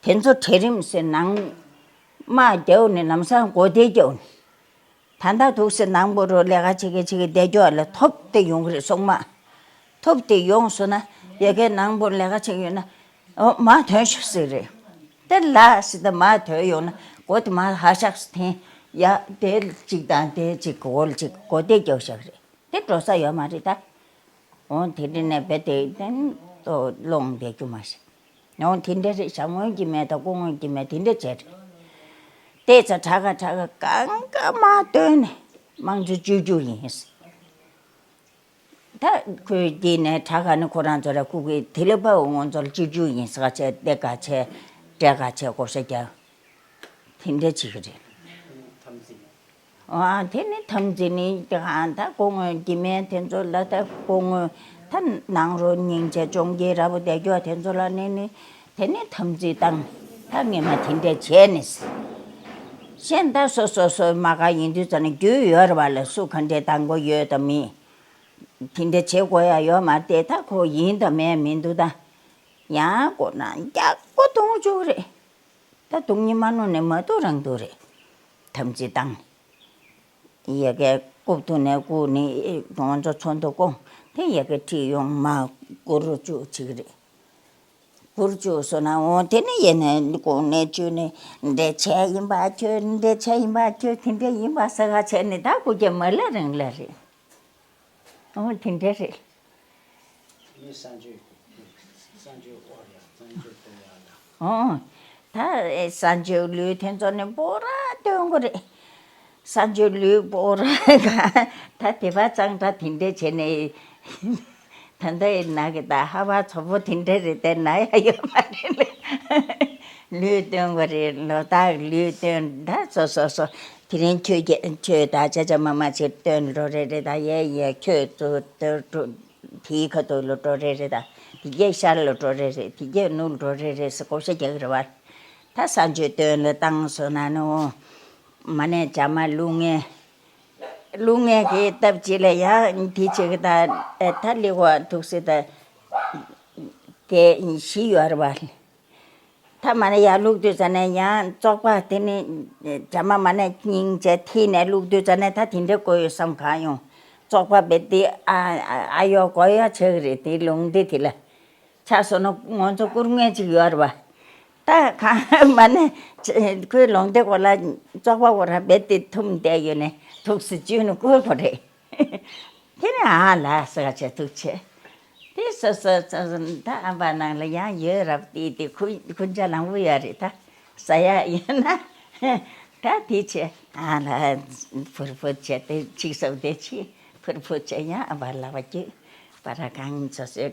དེ་ཚོ་གྲལ་རིམ་ཟེར་ནང་དམག་རྒྱབ་ནས་ལམ་སང་སྒོ་སྡེ་རྒྱབ་ནས། ད་ལྟ་འདུག་སེ་ནང་པོ་རུ་ལས་ཀ་བྱེད་མཁན་བྱེད་མཁན་བསྡད་རྒྱུ་ལ་ཐོབ་སྟེ་ཡོང་གི་རེད། སོང་མ་ཐོབ་སྟེ་ཡོང་སོང་ན་ཡ་གའི་ནང་པོ་ལས་ཀ་བྱེད་ཀྱི་ཡོད་ན། འོ་མར་ཐོན་ཤོག་ཟེར་རེད། དེ་ལ་སི་ད་མར་ཐོན་ཡོང་ན་སྒོ་དེ་མར་ཧ་ཤག་སི་འཐེན་ཡ། དེ་གཅིག་དང་དེ་གཅིག་གི་འོག་ལ་གཅིག་སྒོ་དེ་རྒྱབ་བཞག་རེད། དེ་འགྲོ་ས་ཡོད་མ་རེད་ད། འོ་དེ་འདྲ་ནས་བེ་དེ་དེ་ནི་ལོང་བསྡད་རྒྱུ་མ་ཤེས། འོ་དེ་འདྲ་རེད། ཞྭ་ངོས་སྐྱེ་དམན་དང་སྒོ་ངོས་སྐྱེ་དམན་དེ་འདྲ་བྱས་རེད། བལྟས་ཚེ་དྲག་ག་དྲག་ག་གང་ག་མར་བཏོན་ནས་དམངས་གཙོ་བཅོས་རྒྱུ་ཡིན། ད་ཁོས་དེ་ནས་དྲག་ག་ནི་ཁོ་རང་ཚོ་ལ་ཁུག་གི་དེ་ལས་པའོ་ང་ཚོ་ལ་བཅོས་རྒྱུ་ཡིན་ཟེར་ག་བྱས་བལྟས་ག་བྱས་བསྒྲལ་ག་བྱས་བགོ་བཤའ་རྒྱག་དེ་འདྲ་བྱེད་ཀྱི་རེད། འཐབ་འཛིང་། ཨ་དེ་ནི་འཐབ་འཛིང་ནི་དེ་གང་ད་སྒོ་ངོས་སྐྱེ་དམན་དེ་ཚོ་ལ་ད་སྒོ་ངོས་ད་ནང་རོ་སྙིང་རྗེ་ཅུང་གི་ར་བོ་བསྡད་རྒྱུ་དེ་ཚོ་ལ་ནི་ནི་དེ་ནི་འཐབ་འཛིང་བཏང་། ད་ངས་མ་དེ་འདྲ་བྱས་ནི་ཟེར། གཞན་ད་སོ་སོ་སོའི་དམག་སྒར་ཡིན་དུས་ཙ་ན་རྒྱུས་ཡོད་རེད་པ་ལ། སུ་ག་འདྲས་བཏང་དགོས་ཡོད་དམ་མེད། དེ་འདྲ་བྱེད་དགོས་ཡ་ཡོད་མ་རེད་དེ། ད་ཁོ་ཡིན་དང་མེད་མི་འདུག་ད་ཡང་ཁོ་ན་རྒྱག་པོ་གཏོང་བཅུག་རེད། ད་སྡུག་བསྔལ་མ་ནུབ་ནས་མ་ཐུག་རང་ཐུག་རེད། འཐབ་འཛིང་བཏང་། ཡ་གའི་རྐུབ་ཐུག་ནས་རྐུ་ནས་ང་ཚོ་ཚོགས་འདུ་བསྐོང་། དེ་ཡ་གའི་ཁྲིད་ཡོང་མར་བསྐོར་རུ་བཅུག་བྱེད་ཀྱི་རེད། གུར་བཅུག་སོང་ན་འོ་དེ་ནི་ཡིན་ནས་གོང་ནས་བཅུག་ནས་འདྲེ་ཆེ་ཡིན་པ་ཁྱོད་འདྲེ་ཆེ་ཡིན་པ་ཁྱོད་དེ་འདྲ་ཡིན་པ་ཟེར་ག་བྱས་ནས་ད་གུ་རྒྱ་མ་ལ་རིང་ལ་རེད། འོ་དེ་འདྲ་རེད། མི་ས་འཇོག་ས་འཇོག་ཨོ་ཡ་ས་འཇོག་ཏོ་ཡ་ལ། འོ། ད་ས་འཇོག་ལུས་དེ་ཚོ་ནི་སྤོ་ར་སྟོན་དགོས་རེད། ས་འཇོག་ལུས་སྤོ་ར་ག་ད་དེ་བ་གཙང་སྦྲ་དེ་འདྲ་བྱས་ནས། ད་ལྟ་ཡི་ནག་གི་ད་ཧ་བ་ཚོ་པོ་དེ་འདྲ་རེད་དེ་ན་ཡ་ཡོད་མ་རེད་ལེ། ལུས་སྟོན་དགོས་རེད་ལོ་ད་ལུས་སྟོན་ད་སོ་སོ་སོ། དེ་རིང་ཁྱོད་ཀྱི་ཁྱོད་ད་ཅ་ཅ་མ་མ་ཆེ་སྟོན་འགྲོ་རེ་རེ་ད་ཡེ་ཡེ་ཁྱོད་ཚོ་སྟོན་འགྲོ། དེའི་ཁ་ཐུག་ལ་འགྲོ་རེ་རེ་ད། དེ་གས་ཤར་ལ་འགྲོ་རེ་རེ་དེ་གས་ནུབ་འགྲོ་རེ་རེ་ཟེར་བགོ་བཤའ་རྒྱག་གི་རེད་བ། ད་ས་འཇོག་སྟོན་ལ་བཏང་སོང་ན་ནི་འོ། མ་ནས་བྱ་མ་ལུག་ངན། ལུག་ངན་གྱི་སྟབས་གཅིག་ལ་ཡང་དེ་བྱེད་གི་ད་ད་ལི་བ་ཐུག་སྲིད་ད། དེ་བཞི་ཡོད་རེད་བ། ད་མ་ནས་ཡར་བླུགས་དུས་ཙ་ནས་ཡང་བཙོག་པ་དེ་ནི་བྱ་མ་མ་ནས་སྙིང་རྗེ་ཐིག་ནས་བླུགས་དུས་ཙ་ནས་ད་དེ་འདྲ་དགོས་ཡོད་བསམ་གང་ཡོང་། བཙོག་པ་བེད་དེ་ཨ་ཨ་ཨ་ཡོ་གོ་ཡོ་བྱེད་གི་རེད་དེ་ལུང་དེ་དེ་ལ། ཆགས་སོང་ན་ང་ཚོ་བཀུར་མཁན་ཅིག་ཡོད་རེད་བ། ད་གང་མ་ནས་ཁོའི་ལུང་དེ་གོ་ལ་བཙོག་པ་གོ་ར་བེད་དེ་ཐུམ་བསྡད་ཡོད་ནས་ཐུགས་སུ་བཅུག་ནས་བཀུར་དགོས་རེད། དེ་ནས་ཨ་ལ་ཟེར་བ་བྱས་ཐུགས་ཆེ། དེ་སོ་སོ་སོ་སོ་ད་ཨམ་པ་ནང་ལ་ཡང་ཡོད་རབས་དེ་དེ་ཁུ་ཁུ་འཇའ་ལང་བུ་ཡོད་རེད་ད། ཟ་ཡ་ཡོད་ན་ད་དེ་ཆེ་ཨ་ལ་ཕུར་ཕུར་བྱས་དེ་ཆིག་སོབ་དེ་ཆི་ཕུར་ཕུར་བྱས་ཡང་ཨམ་པ་ལ་བ་རྒྱུད་པ་ར་གང་སོ་སོ་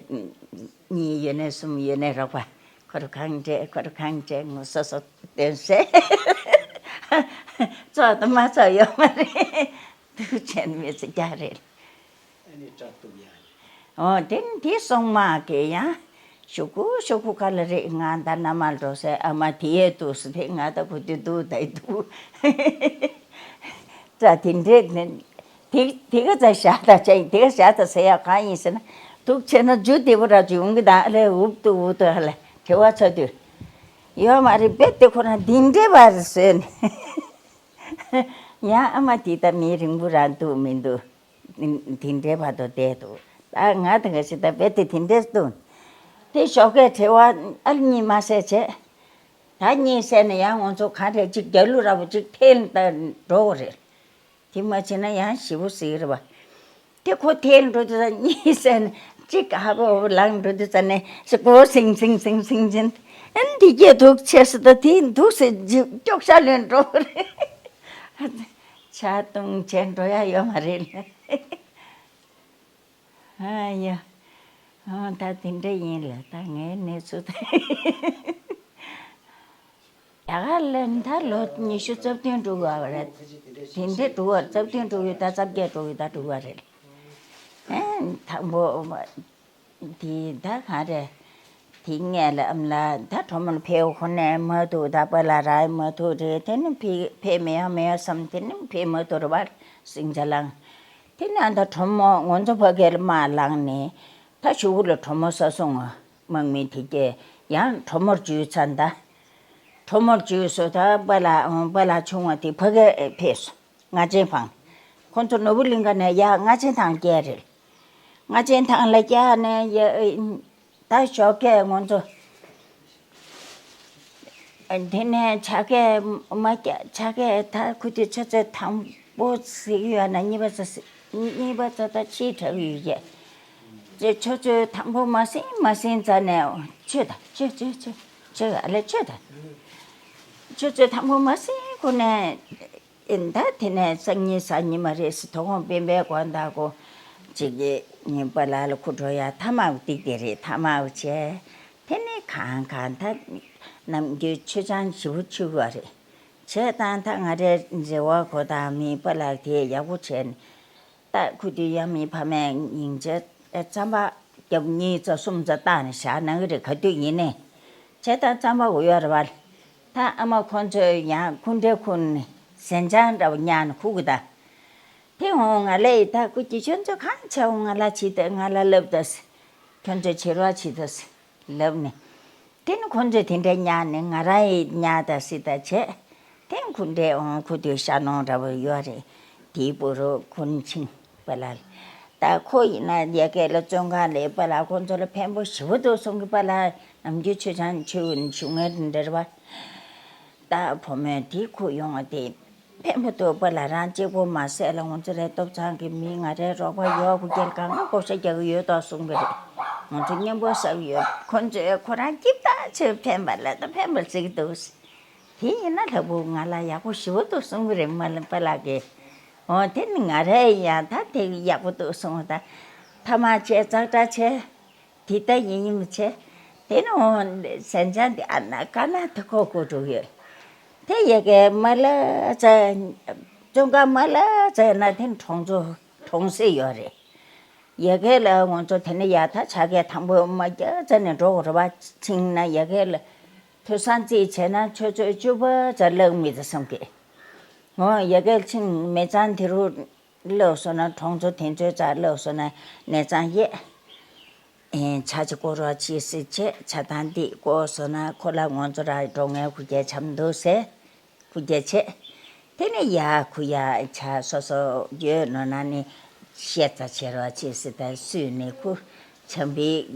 གཉིས་ཡོད་ནས་གསུམ་ཡོད་ནས་རོགས་པ་ཁོ་རུ་གང་བྱས་ཁོ་རུ་གང་བྱས་ངོ་སོ་སོ་སྟོན་སེ་ཚོགས་དུ་མ་ཚོགས་ཡོད་མ་རེད། ཐུགས་ཆེན་མི་ཚེ་རྒྱ་རེད། ཨ་ནི་སྐྲ་གཏུབ་ཡ། འོ་དེ་དེ་སོང་མ་གི་ཡང་ཞུ་གུ་ཞུ་གུ་ག་ལ་རེད། ང་ད་ན་མ་འགྲོ་སའི་ཨ་མ་དེ་ཡས་འདུག་སེ་དེ་ང་ད་གུ་དུ་འདུག་ད་འདུག་ཙ་དེ་འདྲས་དེ་དེ་ག་ཙ་བཞག་ད་ཅང་དེ་ག་བཞག་ད་ཟེར་ཡ་གང་ཡིན་ཟེར་ན་ཐུགས་ཆེ་ན་རྒྱུ་དེ་བོ་ར་ཅིག་ཡོང་གི་ད་ཨ་ལས་འུབ་ཏུ་འུབ་ཏུ་ཧ་ལས་དྲི་བ་ཚ་དུས་ཡོད་མ་རེད། དཔེ་དེ་ཁོ་རང་འདི་འདྲས་པ་རེད་ཟེར་ནས། ཡང་ཨ་མ་དེ་ད་མི་རིང་པོ་རང་འདུག་མི་འདུག་དེ་འདྲའི་བར་དུ་བསྡད་འདུག་ད་ང་དང་ག་ཞིག་ད་བེད་དེ་དེ་འདྲས་འདུག་དེ་ཞོགས་ཀས་བྲེལ་བ་ཨ་གཉིད་མ་སད་བྱས། ད་གཉིད་སད་ནས་ཡང་ང་ཚོ་ག་རེ་གཅིག་རྒྱ་ལུ་ར་བ་གཅིག་ཐལ་ད་འགྲོ་གི་རེད། དེ་མ་བྱས་ན་ཡང་ཞེ་པོ་ཟིག་རེད་བ། དེ་ཁོ་ཐལ་འགྲོ་དུས་ཙ་གཉིད་སད་ནས་གཅིག་ཧ་གོ་ལངས་འགྲོ་དུས་ཙ་ནས་ཞེ་པོ་སིང་སིང་སིང་སིང་བྱས། ཨན་འདི་སྐད་འདུག་ཆེ་སི་ད་དེ་འདུག་སེ་སྐྱོག་ཤ་ལོན་འགྲོ་གི་རེད། ཇ་བཏུང་བྱས་འགྲོ་ཡ་ཡོད་མ་རེད་ལ། ཨ་ཡ། ཨ་ད་དེ་འདྲ་ཡིན་ལ་ད་ངའི་གནས་ཚུལ་ད། རྒྱ་གར་ལ་ད་ལོ་ཉི་ཤུ་རྩ་བདུན་འགྲོ་བ་རེད། དེ་འདྲ་འགྲོ་བ་རྩ་བདུན་འགྲོ་ཡོད་ད་རྩ་བརྒྱད་འགྲོ་ཡོད་ད་འགྲོ་བ་རེད། ཨེ་དང་པོ། དེ་ད་གང་རེད། དེ་ངས་ལ་ཨམ་ལ་ད་གྲོ་མོ་ལ་ཕེབས་ཁོ་ནས་མ་ཐུག་ད་པ་ལ་ར་མ་ཐུག་རེད་དེ་ནི་ཕེ་ཕེབས་མེད་ཡ་མེད་ཡ་བསམ་དེ་ནི་ཕེབས་མ་ཐུག་རེད་བ། སིང་ཆ་ལང་། དེ་ནི་ཨ་ད་གྲོ་མོ་ང་ཚོ་ཕ་གིར་མ་ལངས་ནས་ད་ཞུ་གུ་ལ་གྲོ་མོ་ཟ་སོང་ང་དམག་མི་དེ་གས་ཡང་གྲོ་མོར་འཇུས་ཚར་ད། གྲོ་མོར་འཇུས་སོ་ད་པ་ལ་པ་ལ་ཆུང་བ་དེ་ཕ་གིར་ཕེབས་སོང་། རྔ་ཆེན་ཕང་། ཁོ་ཚོ་ནོར་བུ་གླིང་ཁ་ནས་ཡར་རྔ་ཆེན་ཐང་བསྐྱལ་རེད། རྔ་ཆེན་ཐང་ལ་བསྐྱལ་ནས་ཡ་ད་ཞོགས་ཀས་ང་ཚོ་དེ་ནས་ཇ་སྐད་མ་བསྐྱལ་ཇ་སྐད་ད་ཁུ་དུས་ཆུ་ཚོད་དང་པོ་ཟིག་ཡོད་ན་གཉིས་པ་ཚོ་གཉིས་པ་ཚོ་ད་ཕྱིས་དྲགས་ཡོད་ཀྱི། ཆུ་ཚོད་དང་པོ་མ་ཟིན་མ་ཟིན་ཙ་ནས་ཆུ་ད་ཆུ་ཆུ་ཆུ་ཆུ་ཨ་ལས་ཆུ་ད། ཆུ་ཚོད་དང་པོ་མ་ཟིན་ཁོ་ནས། ཨེ་ད་དེ་ནས་སང་ཉིན་གཟའ་ཉི་མ་རེད་ཟེར་དོ་དགོང་སྤེན་པའི་སྒོ་འདག་གོ་གཅིག་གིས་ཉིན་པ་ལ་ལ་ཁུ་འགྲོ་ཡ་ཐ་མག་ཏིག་དེ་རེད་ཐ་མག་བྱས། དེ་ནས་གང་གང་ད་ནམ་རྒྱུན་ཆུ་ཆང་ཞེ་པོ་ཆུ་བ་རེད། བྱས་དང་ད་ང་རའི་འབྲེལ་བ་གོ་དང་མི་པ་ལགས་དེ་ཡག་པོ་བྱས་ནས། ད་ཁུ་དུས་ཡང་མི་ཕ་མས་སྙིང་རྗེ་རྩམ་པ་རྒྱབ་གཉིས་ཙམ་གསུམ་ཙམ་བཏགས་ནས་བཞག་གནང་གི་རེད་ག་དུས་ཡིན་ནའི། བྱས་ད་རྩམ་པ་འོ་ཡོད་རེད་བ། ད་ཨ་མ་ཁོང་ཚོས་ཡང་ཁུ་འབྲས་ཁུར་ནས་ཟན་ཆང་འདྲ་བོ་ཉར་ནས་ཁུག་གི་ད། དེ་འོང་ང་ལས་ཡི་ད་ཁུ་གྱི་ཁྱོད་ཚོ་གང་བྱས་འོང་ང་ལ་བྱིས་ད་ང་ལ་ལབ་ད་ཟེར། ཁྱོད་ཚོས་བྱེད་རོགས་བྱིས་ད་ཟེར་ལབ་ནས། དེ་ནི་ཁོང་ཚོས་དེ་འདྲ་ཉར་ནས་ང་རང་ཡི་ཉར་ད་སྲིད་ད་བྱས། དེ་ཁུ་འབྲས་འོང་ཁུ་དུས་ཤ་ནོང་འདྲ་བོ་ཡོད་རེད། དེའི་བུ་རོ་ཁུན་ཆིང་པ་ལ། ད་ཁོ་ཡིན་ན་ཡ་གི་ལ་བཙོན་ཁང་ལ་པཱ་ལགས་ཁོང་ཚོ་ལ་ཕན་པོ་ཞེ་པོ་འདུག་གསུང་གི། པཱ་ལགས་ནམ་རྒྱུན་ཆོས་ཆང་མཆོད་ཞུ་མཁན་འདྲ་བ། ད་བུ་མོ་དེ་ཁོ་ཡོང་བ་དེ་ཕན་པོ་འདུག། པཱ་ལགས་རང་གཅིག་པོ་མ་ཟད་ལ་ང་ཚོ་རའི་སྟོབས་ཚང་གི་མི་ང་རའི་རོགས་པ་ཡོད། ཁོ་རྒྱལ་གང་ག་བགོ་བཤའ་རྒྱག་གི་ཡོད་དོ་གསུང་གི་རེད། ང་ཚོ་མཉམ་པོ་ཟ་གི་ཡོད། ཁོ་ཚོས་ཁོ་རང་སྐྱིད་ཐག་ཆོད། ཕན་པ་ལ་ད་ཕན་པར་བརྩི་གི་འདུག། དེ་ཡིན་ན་ལྷ་བུ་ང་ལ་ཡག་པོ་ཞེ་པོ་འདུག་གསུང་གི་རེད། མ་ལ་པཱ་ལགས་ཀྱིས། འོ་དེ་ནི་ང་རའི་ཡང་ད་དེ་ཡག་པོ་འདུག་གསུང་། ད་ཐ་མག་བྱས་ཙག་སྒྲ་བྱས། དེ་ལྟ་ཡིན་ཡིན་མི་བྱེད། དེ་ནི་འོ་ཟན་ཆང་འདི་ཨ་ན་ཀ་ན་དེ་ཁོ་ཁོ་འགྲོ་ཡོད། དེ་ཡ་གི་མ་ལ་ཙ་བཙོན་ཁང་མ་ལ་ཙ་ན་དེ་ནི་གྲོང་ཚོ་གྲོང་གསེབ་ཡོད་རེད། ཡ་གི་ལ་ང་ཚོ་དེ་ནི་ཡ་ད་ཆ་གའི་དང་པོ་མ་རྒྱ་ཙ་ནས་འགྲོ་དགོས་རེད་བ། ཕྱིན་ན་ཡ་གི་ལ་ཐོས་བསམ་རྩིས་བྱས་ན་ཆུ་ཚོད་བཅུ་པ་ཙ་ལྷག་མི་ཚེ་བསམ་གི། འོ་ཡ་གི་ཕྱིན་མི་ཚང་དེ་རུ་ལོག་སོང་ན་གྲོང་ཚོ་དེ་ཚོའི་རྩར་ལོག་སོང་ན་གནས་ཚང་གཡས། ཨེ་ཆ་ཅིག་བསྐོར་རོགས་བྱེད་ཟེར་བྱས། ཆ་ཚང་འདི་བསྐོར་སོང་ན་ཁོ་ལ་ང་ཚོ་ར་འགྲོ་ངའི་ཁུར་རྒྱ་འཆམ་འདུག་ཟེར། ཁུར་རྒྱ་བྱས། དེ་ནས་ཡ་ཁུ་ཡ་ཆ་སོ་སོ་ཡོད་ནོ་ན་ནི་ཤེས་ཚ་བྱེད་རོགས་བྱེད་ཟེར། ད་སུས་ནི་ཁུ་འཆམ་པའི་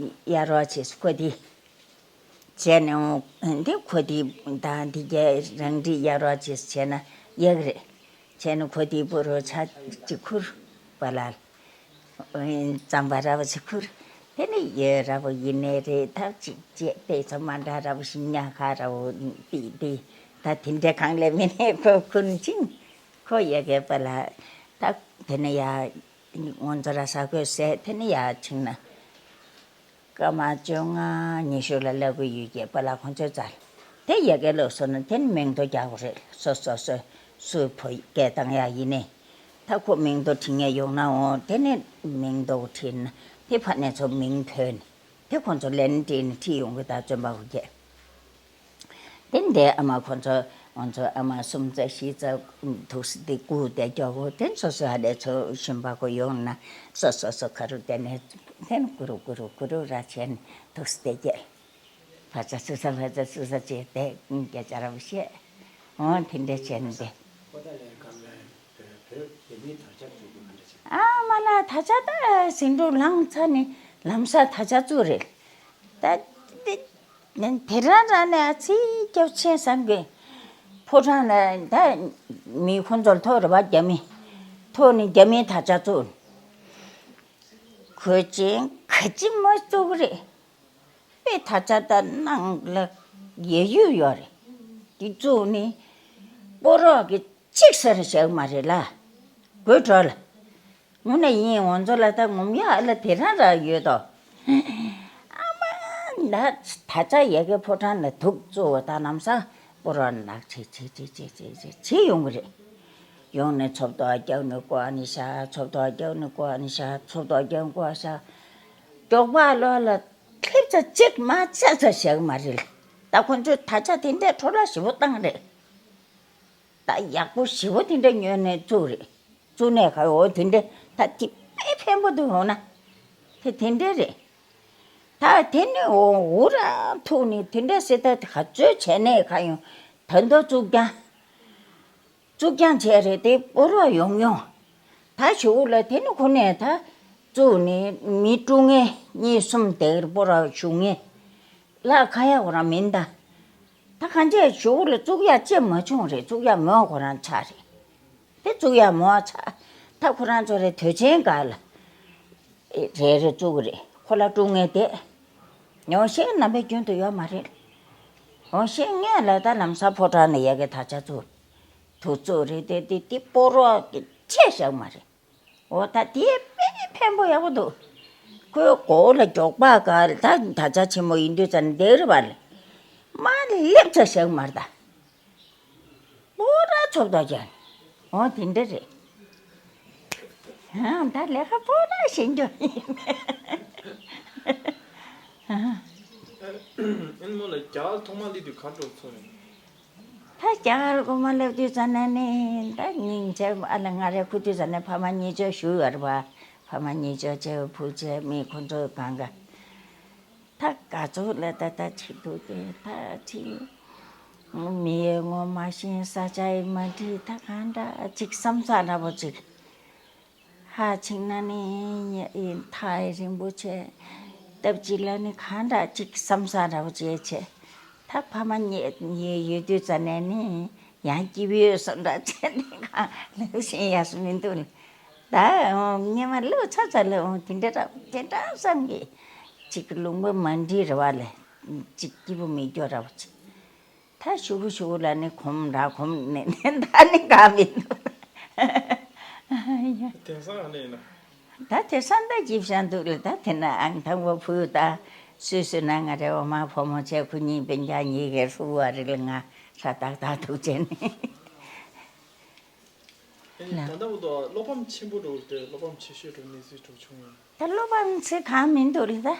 གཡར་རོགས་བྱེད་ཟེར། ཁོ་དེ་བྱས་ནས་འོང་། འདི་ཁོ་དེ་དང་འདི་རྒྱ་རང་འགྲིག་གཡར་རོགས་བྱེད་ཟེར་བྱས་ན་ཡག་རེད། བྱས་ནས་ཁོ་དེའི་པོ་རོ་ཆ་གཅིག་ཁུར་པ་ལ། རྩམ་པ་ར་བ་ཞིག་ཁུར། དེ་ནི་ཡོད་ར་བོ་ཡིན་ནའི་རེད། ཐབས་ཅིག་བྱས་དཔེ་ཚོ་མ་འདྲ་ར་བོ་ཞིག་ཉག་ཁ་ར་བོ་པི་པི། ད་དེ་འདྲ་གང་ལས་མི་ནས་ཁོ་ཁུར་ཅིང་། ཁོ་ཡ་གི་པ་ལ། ད་དེ་ནི་ཡ་ང་ཚོ་ར་ས་གོས་ཟས་དེ་ནི་ཡ་ཕྱིན་ན། སྐར་མ་བཅོ་ལྔ་ཉི་ཤུ་ལ་ལབ་གི་ཡོད་ཀྱི་པ་ལ་ཁོང་ཚོའི་རྩར། དེ་ཡ་གི་ལོག་སོང་ན་དེ་ནི་མིང་ཐོ་རྒྱག་དགོས་རེད། སོ་སོ་སོ་སུ་བོ་སྐད་བཏང་ཡ་ཡིན་ནའི། ད་ཁོ་མིང་ཐོ་བྲིས་ངེས་ཡོང་ན་འོང་། དེ་ནས་མིང་ཐོ་བྲིས་ན་དེ་ཕ་ནས་ཚོ་མིང་བོས་ནས་དེ་ཁོང་ཚོ་ལན་བྲིས་ནས་བྲིས་ཡོང་གི། ད་བཙོན་པ་ཧུ་རྒྱས། དེ་འདྲའི་ཨ་མ་ཁོང་ཚོ་ང་ཚོ་ཨ་མ་སུམ་བརྩེགས་བཞི་བརྩེགས་འདུག་སེ་དེ་སྒུག་བསྡད་ཀྱོག་གོ། དེ་སོ་སོ་ཧ་ལས་ཚོ་ཞིམ་པ་ཁོ་ཡོང་ན་སོ་སོ་སོ་ཁ་རུ་བསྡད་ནས་དེ་ནས་གུ་རུ་གུ་རུ་གུ་རུ་ར་བྱས་ནས་འདུག་སེ་བསྡད་ཀྱི། ཕ་ཚ་སུ་ས་ཕ་ཚ་སུ་ས་བྱས་ཏེ་སྐད་ཆ་ར་བོ་བཤད། འོ་དེ་འདྲ་བྱས་ནས་བསྡད། ཨ་མ་ལགས་ད་ཆ་ད་ཟིང་འཁྲུག་ལངས་ཚར་ནས་ལམ་སང་ད་ཆ་བཙུགས་རེད། ད་དེ་དེ་རང་རང་ནས་ཨ་ཙི་སྐྱབས་ཆེན་བསམ་གི། ཕོ་བྲང་ལ་ད་མི་ཁོང་ཚོར་ཐོག་རེ་བ་རྒྱ་མི་ཐོག་ནས་རྒྱ་མིའི་ད་ཆ་བཙུགས། གོས་ཆེན་ག་ཅི་མ་བཙུགས་རེད། དཔེ་ད་ཆ་ད་ནང་ལ་ཡ་ཡུ་ཡོད་རེད། དེ་བཙུགས་ནི་སྤོ་རོགས་ཀྱི་གཅིག་ཟེར་བཞག་མ་རེད་ལ། དགོད་བྲོ་ལ། དངོས་གནས་ཡིན། ང་ཚོ་ལ་ད་ངོམ་ཡག་ཨ་ལ་དེ་རང་རང་ཡོད་དོ། ཨ་མ་ད་ད་ཆ་ཡ་གི་ཕོ་བྲང་ལ་དུག་བཙུགས་པ་ད་ལམ་སང་སྤོ་རོགས་ནག་ཆེ་ཆེ་ཆེ་ཡོང་གི་རེད། ཡོང་ནས་ཚོབ་ཏོག་རྒྱག་ནས་བཀོག་ནས་བཞག་ཚོབ་ཏོག་རྒྱག་ནས་བཀོག་ནས་བཞག་ཚོབ་ཏོག་རྒྱག་བཀོག་བཞག་མགྱོགས་པ་ལོ་ལ། སླེབས་ཚར་གཅིག་མ་ཚར་ཚར་བཞག་མ་རེད། ད་ཁོ་ཚོས་ད་ཆ་དེ་འདྲའི་འཕྲོ་བརླག་ཞེ་པོ་བཏང་རེད། ད་ཡག་པོ་ཞེ་པོ་དེ་འདྲ་ཉོས་ནས་བཙུགས་རེད། བཙུགས་ནས་ག་འོ་དེ་འདྲ་ད་དེ་དཔེ་ཕན་པོ་འདུག་འོ་ན། དེ་དེ་འདྲ་རེད། ད་དེ་ནས་འོ་འུ་ར་ཐུག་ནས་དེ་འདྲ་སེ་ད་ག་ཚོད་བྱས་ནས་ག་ཡོང་ད་མདོ་བཙུགས་ཀྱང་། བཙུགས་རྐྱང་བྱས་རེད་དེ་སྤོ་རོགས་ཡོང་ཡོང་། ད་ཞུ་ལ་དེ་ནི་ཁོ་ནས་ད་བཙུགས་ནས་མི་དཀྲུག་མཁན་གཉིས་གསུམ་དེར་སྤོ་རོགས་ཞུ་མཁན་ལ་ཁ་ཡག་ཁོ་རང་མིན་ད། ད་གང་བྱས་ཞུ་ལ་བཙུགས་ཡག་ཅེས་མ་བྱུང་རེད། བཙུགས་ཡག་མོ་ཁོ་རང་ཆགས་རེད། དེ་བཙུགས་ཡག་མོ་ཆགས་ད་ཁོ་རང་ཚོ་རེ་དོས་ཆེན་ག་ལ་རེ་རེ་བཙུགས་རེད། ཁོ་ལ་དཀྲུག་མཁན་དེ་ཉོ་ཤེས་རྣམ་པའི་རྒྱུན་དུ་ཡོད་མ་རེད། འོ་ཤེས་ངས་ལ་ད་ལམ་སང་ཕོ་བྲང་ནས་ཡ་གི་ད་ཆ་བཙུགས། དུ་ཚོད་རེད་དེ་དེ་དེ་སྤོ་རོགས་ཀྱི་ཆེ་བཞག་མ་རེད། འོ་ད་དེ་དཔེ་ཕན་པོ་ཡག་པོ་འདུག་ཁོའི་མགོ་ལ་མགྱོགས་པ་ག་ད་ད་ཆ་ཆེན་མོ་ཡིན་དུས་ཙམ་འདེགས་རེད་པ་ལ། མ་སླེབས་ཚར་བཞག་མ་རེད་ད། སྤོ་རོགས་ཚོབ་ཏོག་ཀྱང་། འོ་དེ་འདྲ་རེད། ཧང་ད་ལས་ཀ་སྤོ་རོགས་བྱེད་རྒྱུ་ཡིན། ཨེ་མོ་ལ་རྒྱ་གར་ཐོག་མ་སླེབས་དུས་ག་འདྲ་བྱུང་ཡོད། ད་རྒྱ་གར་གོ་མ་སླེབས་དུས་ཙམ་ནས་ནི་ད་སྙིང་རྗེ་ཨ་ལ་ང་རའི་ཁུ་དུས་ཙམ་ནས་ཕ་མ་གཉིས་ཆ་བཞུགས་ཡོད་རེད་པ། ཕ་མ་གཉིས་ཆ་བྱས་བུ་བྱས་མི་ཁོ་ཚོ་གང་ག་ད་ག་ཚོད་ལ་ད་ད་ཅིག་འདུག་སྟེ་ད་ཅིག་མི་ཡི་ངོ་མ་ཤེས་ས་ཆ་ཡི་མ་འགྲིག་ད་གང་འདྲ་ཅིག་བསམ་ས་འདྲ་པོ་ཅིག་ཁ་ཕྱིན་ན་ནི་ཡ་ཨེ་ཐག་རིང་པོ་བྱས། སྟབས་གཅིག་ལ་ནི་གང་འདྲ་ཅིག་བསམ་ས་འདྲ་བོ་བྱས་བྱས། ད་ཕ་མ་གཉིས་ཡོད་དུས་ཙ་ནས་ནི་ཡང་སྐྱིད་པོ་ཡོད་བསམ་འདྲ་བྱས་ནས་གང་ལེགས་ཤིང་ཡག་སུ་མི་འདུག་ལ། ད་སྔོན་མ་ལོ་ཚ་ཚ་ལ་འོང་དེ་འདྲ་ར་དེ་འདྲ་བསམ་གི། ཅིག་ལུང་པ་མ་འགྲིག་ར་བ་ལས་ཅིག་སྐྱིད་པོ་མི་སྐྱོ་ར་བ་ཅིག་ད་ཞུ་གུ་ཞུ་གུ་ལ་ནི་གོམ་ར་གོམ་ནས་ནས་ད་ནི་ག་མི་འདུག་དེང་སང་ཨ་ནི་ཡིན་ན། ད་དེ་སང་ད་ཇིབ་ཤང་འདུག་ལ། ད་དེ་ན་ཨང་དང་པོ་བུ་ད་སུས་སུ་ན་ང་རེ་འོ་མ་ཕོ་མོ་ཆེ་ཁུ་གཉིས་སྤུན་ཀྱག་གཉིས་ཀའི་ཧྲུ་བ་རི་ལ་ང་ཧྲ་ཏག་ཏག་འདུག་བྱས་ནས། ཨེ་ད་ལྟ་བུ་དུ་བློ་ཕམ་ཆེན་པོ་འགྲོ་དེ་བློ་ཕམ་ཆེ་ཤོས་འགྲོ་གནས་ཚུལ་འགྲོ་བྱུང་ཡོད། ད་བློ་ཕམ་ཚིག་གང་མི་འདུག་ལ་ད།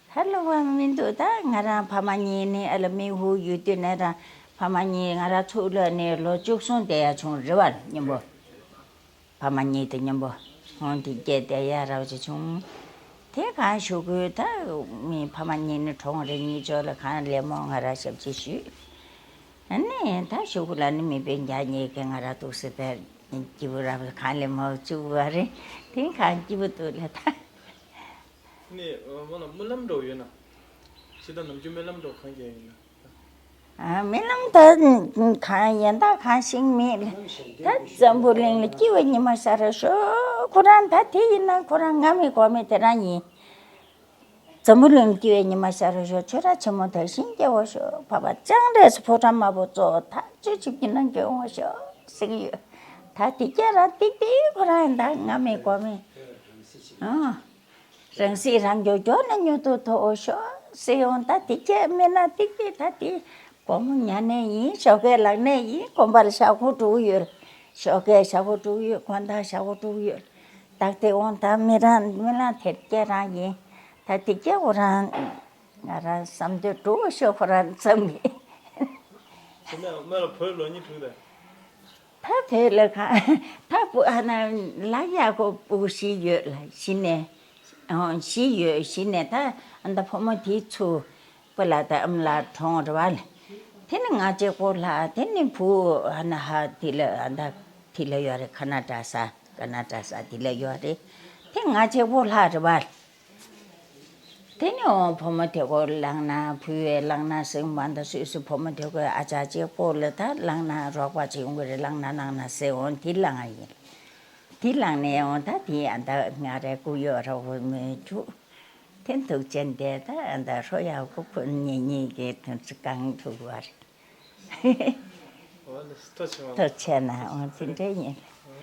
ད་བློ་ཕམ་མི་འདུག་ད་ང་རང་ཕ་མ་གཉིས་ནི་ཨ་ལ་མི་ཧུ་ཡོད་དུས་ནས་རང་ཕ་མ་གཉིས་ང་རང་ཚུགས་ལ་ནས་ལོ་བཅུ་གསུམ་བསྡད་ཡ་བྱུང་རེད་བ་མཉམ་པོ། ཕ་མ་གཉིས་དེ་མཉམ་པོ་ཧོན་དེ་སྐྱེས་བསྡད་ཡ་ར་བ་ཅིག་བྱུང་། དེ་གང་ཞུ་དགོས་ད་མི་ཕ་མ་གཉིས་ནི་གྲོངས་རེད། གཉིས་ཆོག་ལ་གང་ལས་མོ་ང་ར་ཞབས་ཕྱི་ཞུས། ཨ་ནི་ད་ཞུ་དགོས་ལ་ནི་མི་སྤུན་ཀྱག་གཉིས་ཀྱིས་ང་ར་ཏོག་སེ་བས་སྐྱིད་པོ་ར་བ་གང་ལས་མོ་བཅུག་བ་རེད། དེ་གང་སྐྱིད་པོ་འདུག་ལ་ད། ནི་མོ་ལ་སྨོན་ལམ་འགྲོ་ཡོད་ན། ཇི་ལྟར་ནམ་རྒྱུན་སྨོན་ལམ་འགྲོ་གང་གས་ཡིན་ན། ཨ་སྨོན་ལམ་ད་གང་ཡན་ད་གང་ཞིག་མེད་ལ། ད་འཛམ་བུ་གླིང་ལ་སྐྱིད་པའི་ཉི་མ་ཤར་ར་ཤོག་ཁོ་རང་ད་དེ་ཡིན་ན་ཁོ་རང་ང་མི་གོ་མི་དེ་རང་ཡིན། འཛམ་བུ་གླིང་སྐྱིད་པའི་ཉི་མ་ཤར་ར་ཤོག་ཆོས་ར་ཆེན་མོ་དར་ཞིང་རྒྱས་པར་ཤོག་ཕ་བ་ཅང་རེས་སུ་ཕོ་བྲང་དམར་པོ་གཙོ་བོ་ཐག་ཆོད་ཆིབས་ཀྱི་ནང་འགྱོ་འོང་ཤོག་ཟེར་གྱི་ཡོད། ད་དེ་སྐད་རང་ཏིག་ཏིག་ཁོ་རང་ཡིན་ད་ང་མི་གོ་མི། ཨང་། རང་སྲིད་རང་སྐྱོང་མགྱོགས་ནས་མྱུར་དུ་ཐོབ་ཤོག་ཟེར་འོང་ད་དེ་སྐད་སྨྲས་ན་ཏིག་ཏིག་ད་དེ་དགོང་མོ་ཉལ་ནས་ཡིན། ཞོགས་ཀས་ལངས་ནས་ཡིན། དགོན་པར་ཞག་པོ་འགྲོ་གི་ཡོད། ཞོགས་ཀས་ཞག་པོ་འགྲོ་གི་ཡོད། དགོང་དག་ཞག་པོ་འགྲོ་གི་ཡོད། ད་དེ་འོང་ད་མི་རང་མི་ལ་དེ་སྐད་རང་ཡིན། ད་དེ་སྐད་འོ་རང་ང་རང་བསམ་དུས་འགྲོ་ཤོག་ཁོ་རང་བསམ་གི། དེ་ནས་སྨོན་ལམ་བོད་ལོ་གཉིས་དྲུག་དང་། ད་བོད་ལ་ག་ད་བུ་ཨ་ན་ལ་ཡ་ཁོ་བུ་བཞི་ཡོད་ལ་གཞི་ནས་ཨོ་བཞི་ཡོད། གཞི་ནས་ད་ཨ་ད་ཕོ་མོ་དེའི་ཚུ་བུ་ལ་ད་ཨམ་ལ་གྲོངས་རེད་བ་ལ། དེ་ནི་ང་གཅིག་པོ་ལ་དེ་ནི་བུ་ཨ་ན་ཧ་དེ་ལ་ཨ་ད་དེ་ལ་ཡོད་རེད། ཁ་ན་ཌ་ས་ཁ་ན་ཌ་ས་དེ་ལ་ཡོད་རེད། དེ་ང་གཅིག་པོ་ལ་རེད་བ་ལ། དེ་ནས་འོང་བུ་མོ་དེ་ཀོ་ལངས་ན་བུ་བས་ལངས་ན་སེམས་མ་འདའ་སུས་སུ་བུ་མོ་དེ་ཀོ་ཨ་ཅག་གཅིག་པོ་ལ་ད་ལངས་ན་རོགས་པ་ཅིག་ཡོང་གི་རེད། ལངས་ན་ལངས་ན་ཟེར་འོང་དེ་ལངས་ཡིན། དེ་ལངས་ནས་འོང་ད་དེ་ཨ་ད་ང་རེ་སྐུ་ཡོད་རོགས་པ་མི་འཇུ། དེ་འདུག་ཅན་དེ་ད་ཨ་ད་ཧྲོ་ཡག་པོ་ཁོ་གཉིས་གཉིས་ཀྱི་དོན་ཚུལ་གང་ཐུག་པ་རེད། ཐུག་ཆེ་ན་འོང་དེ་འདྲ་ཡིན།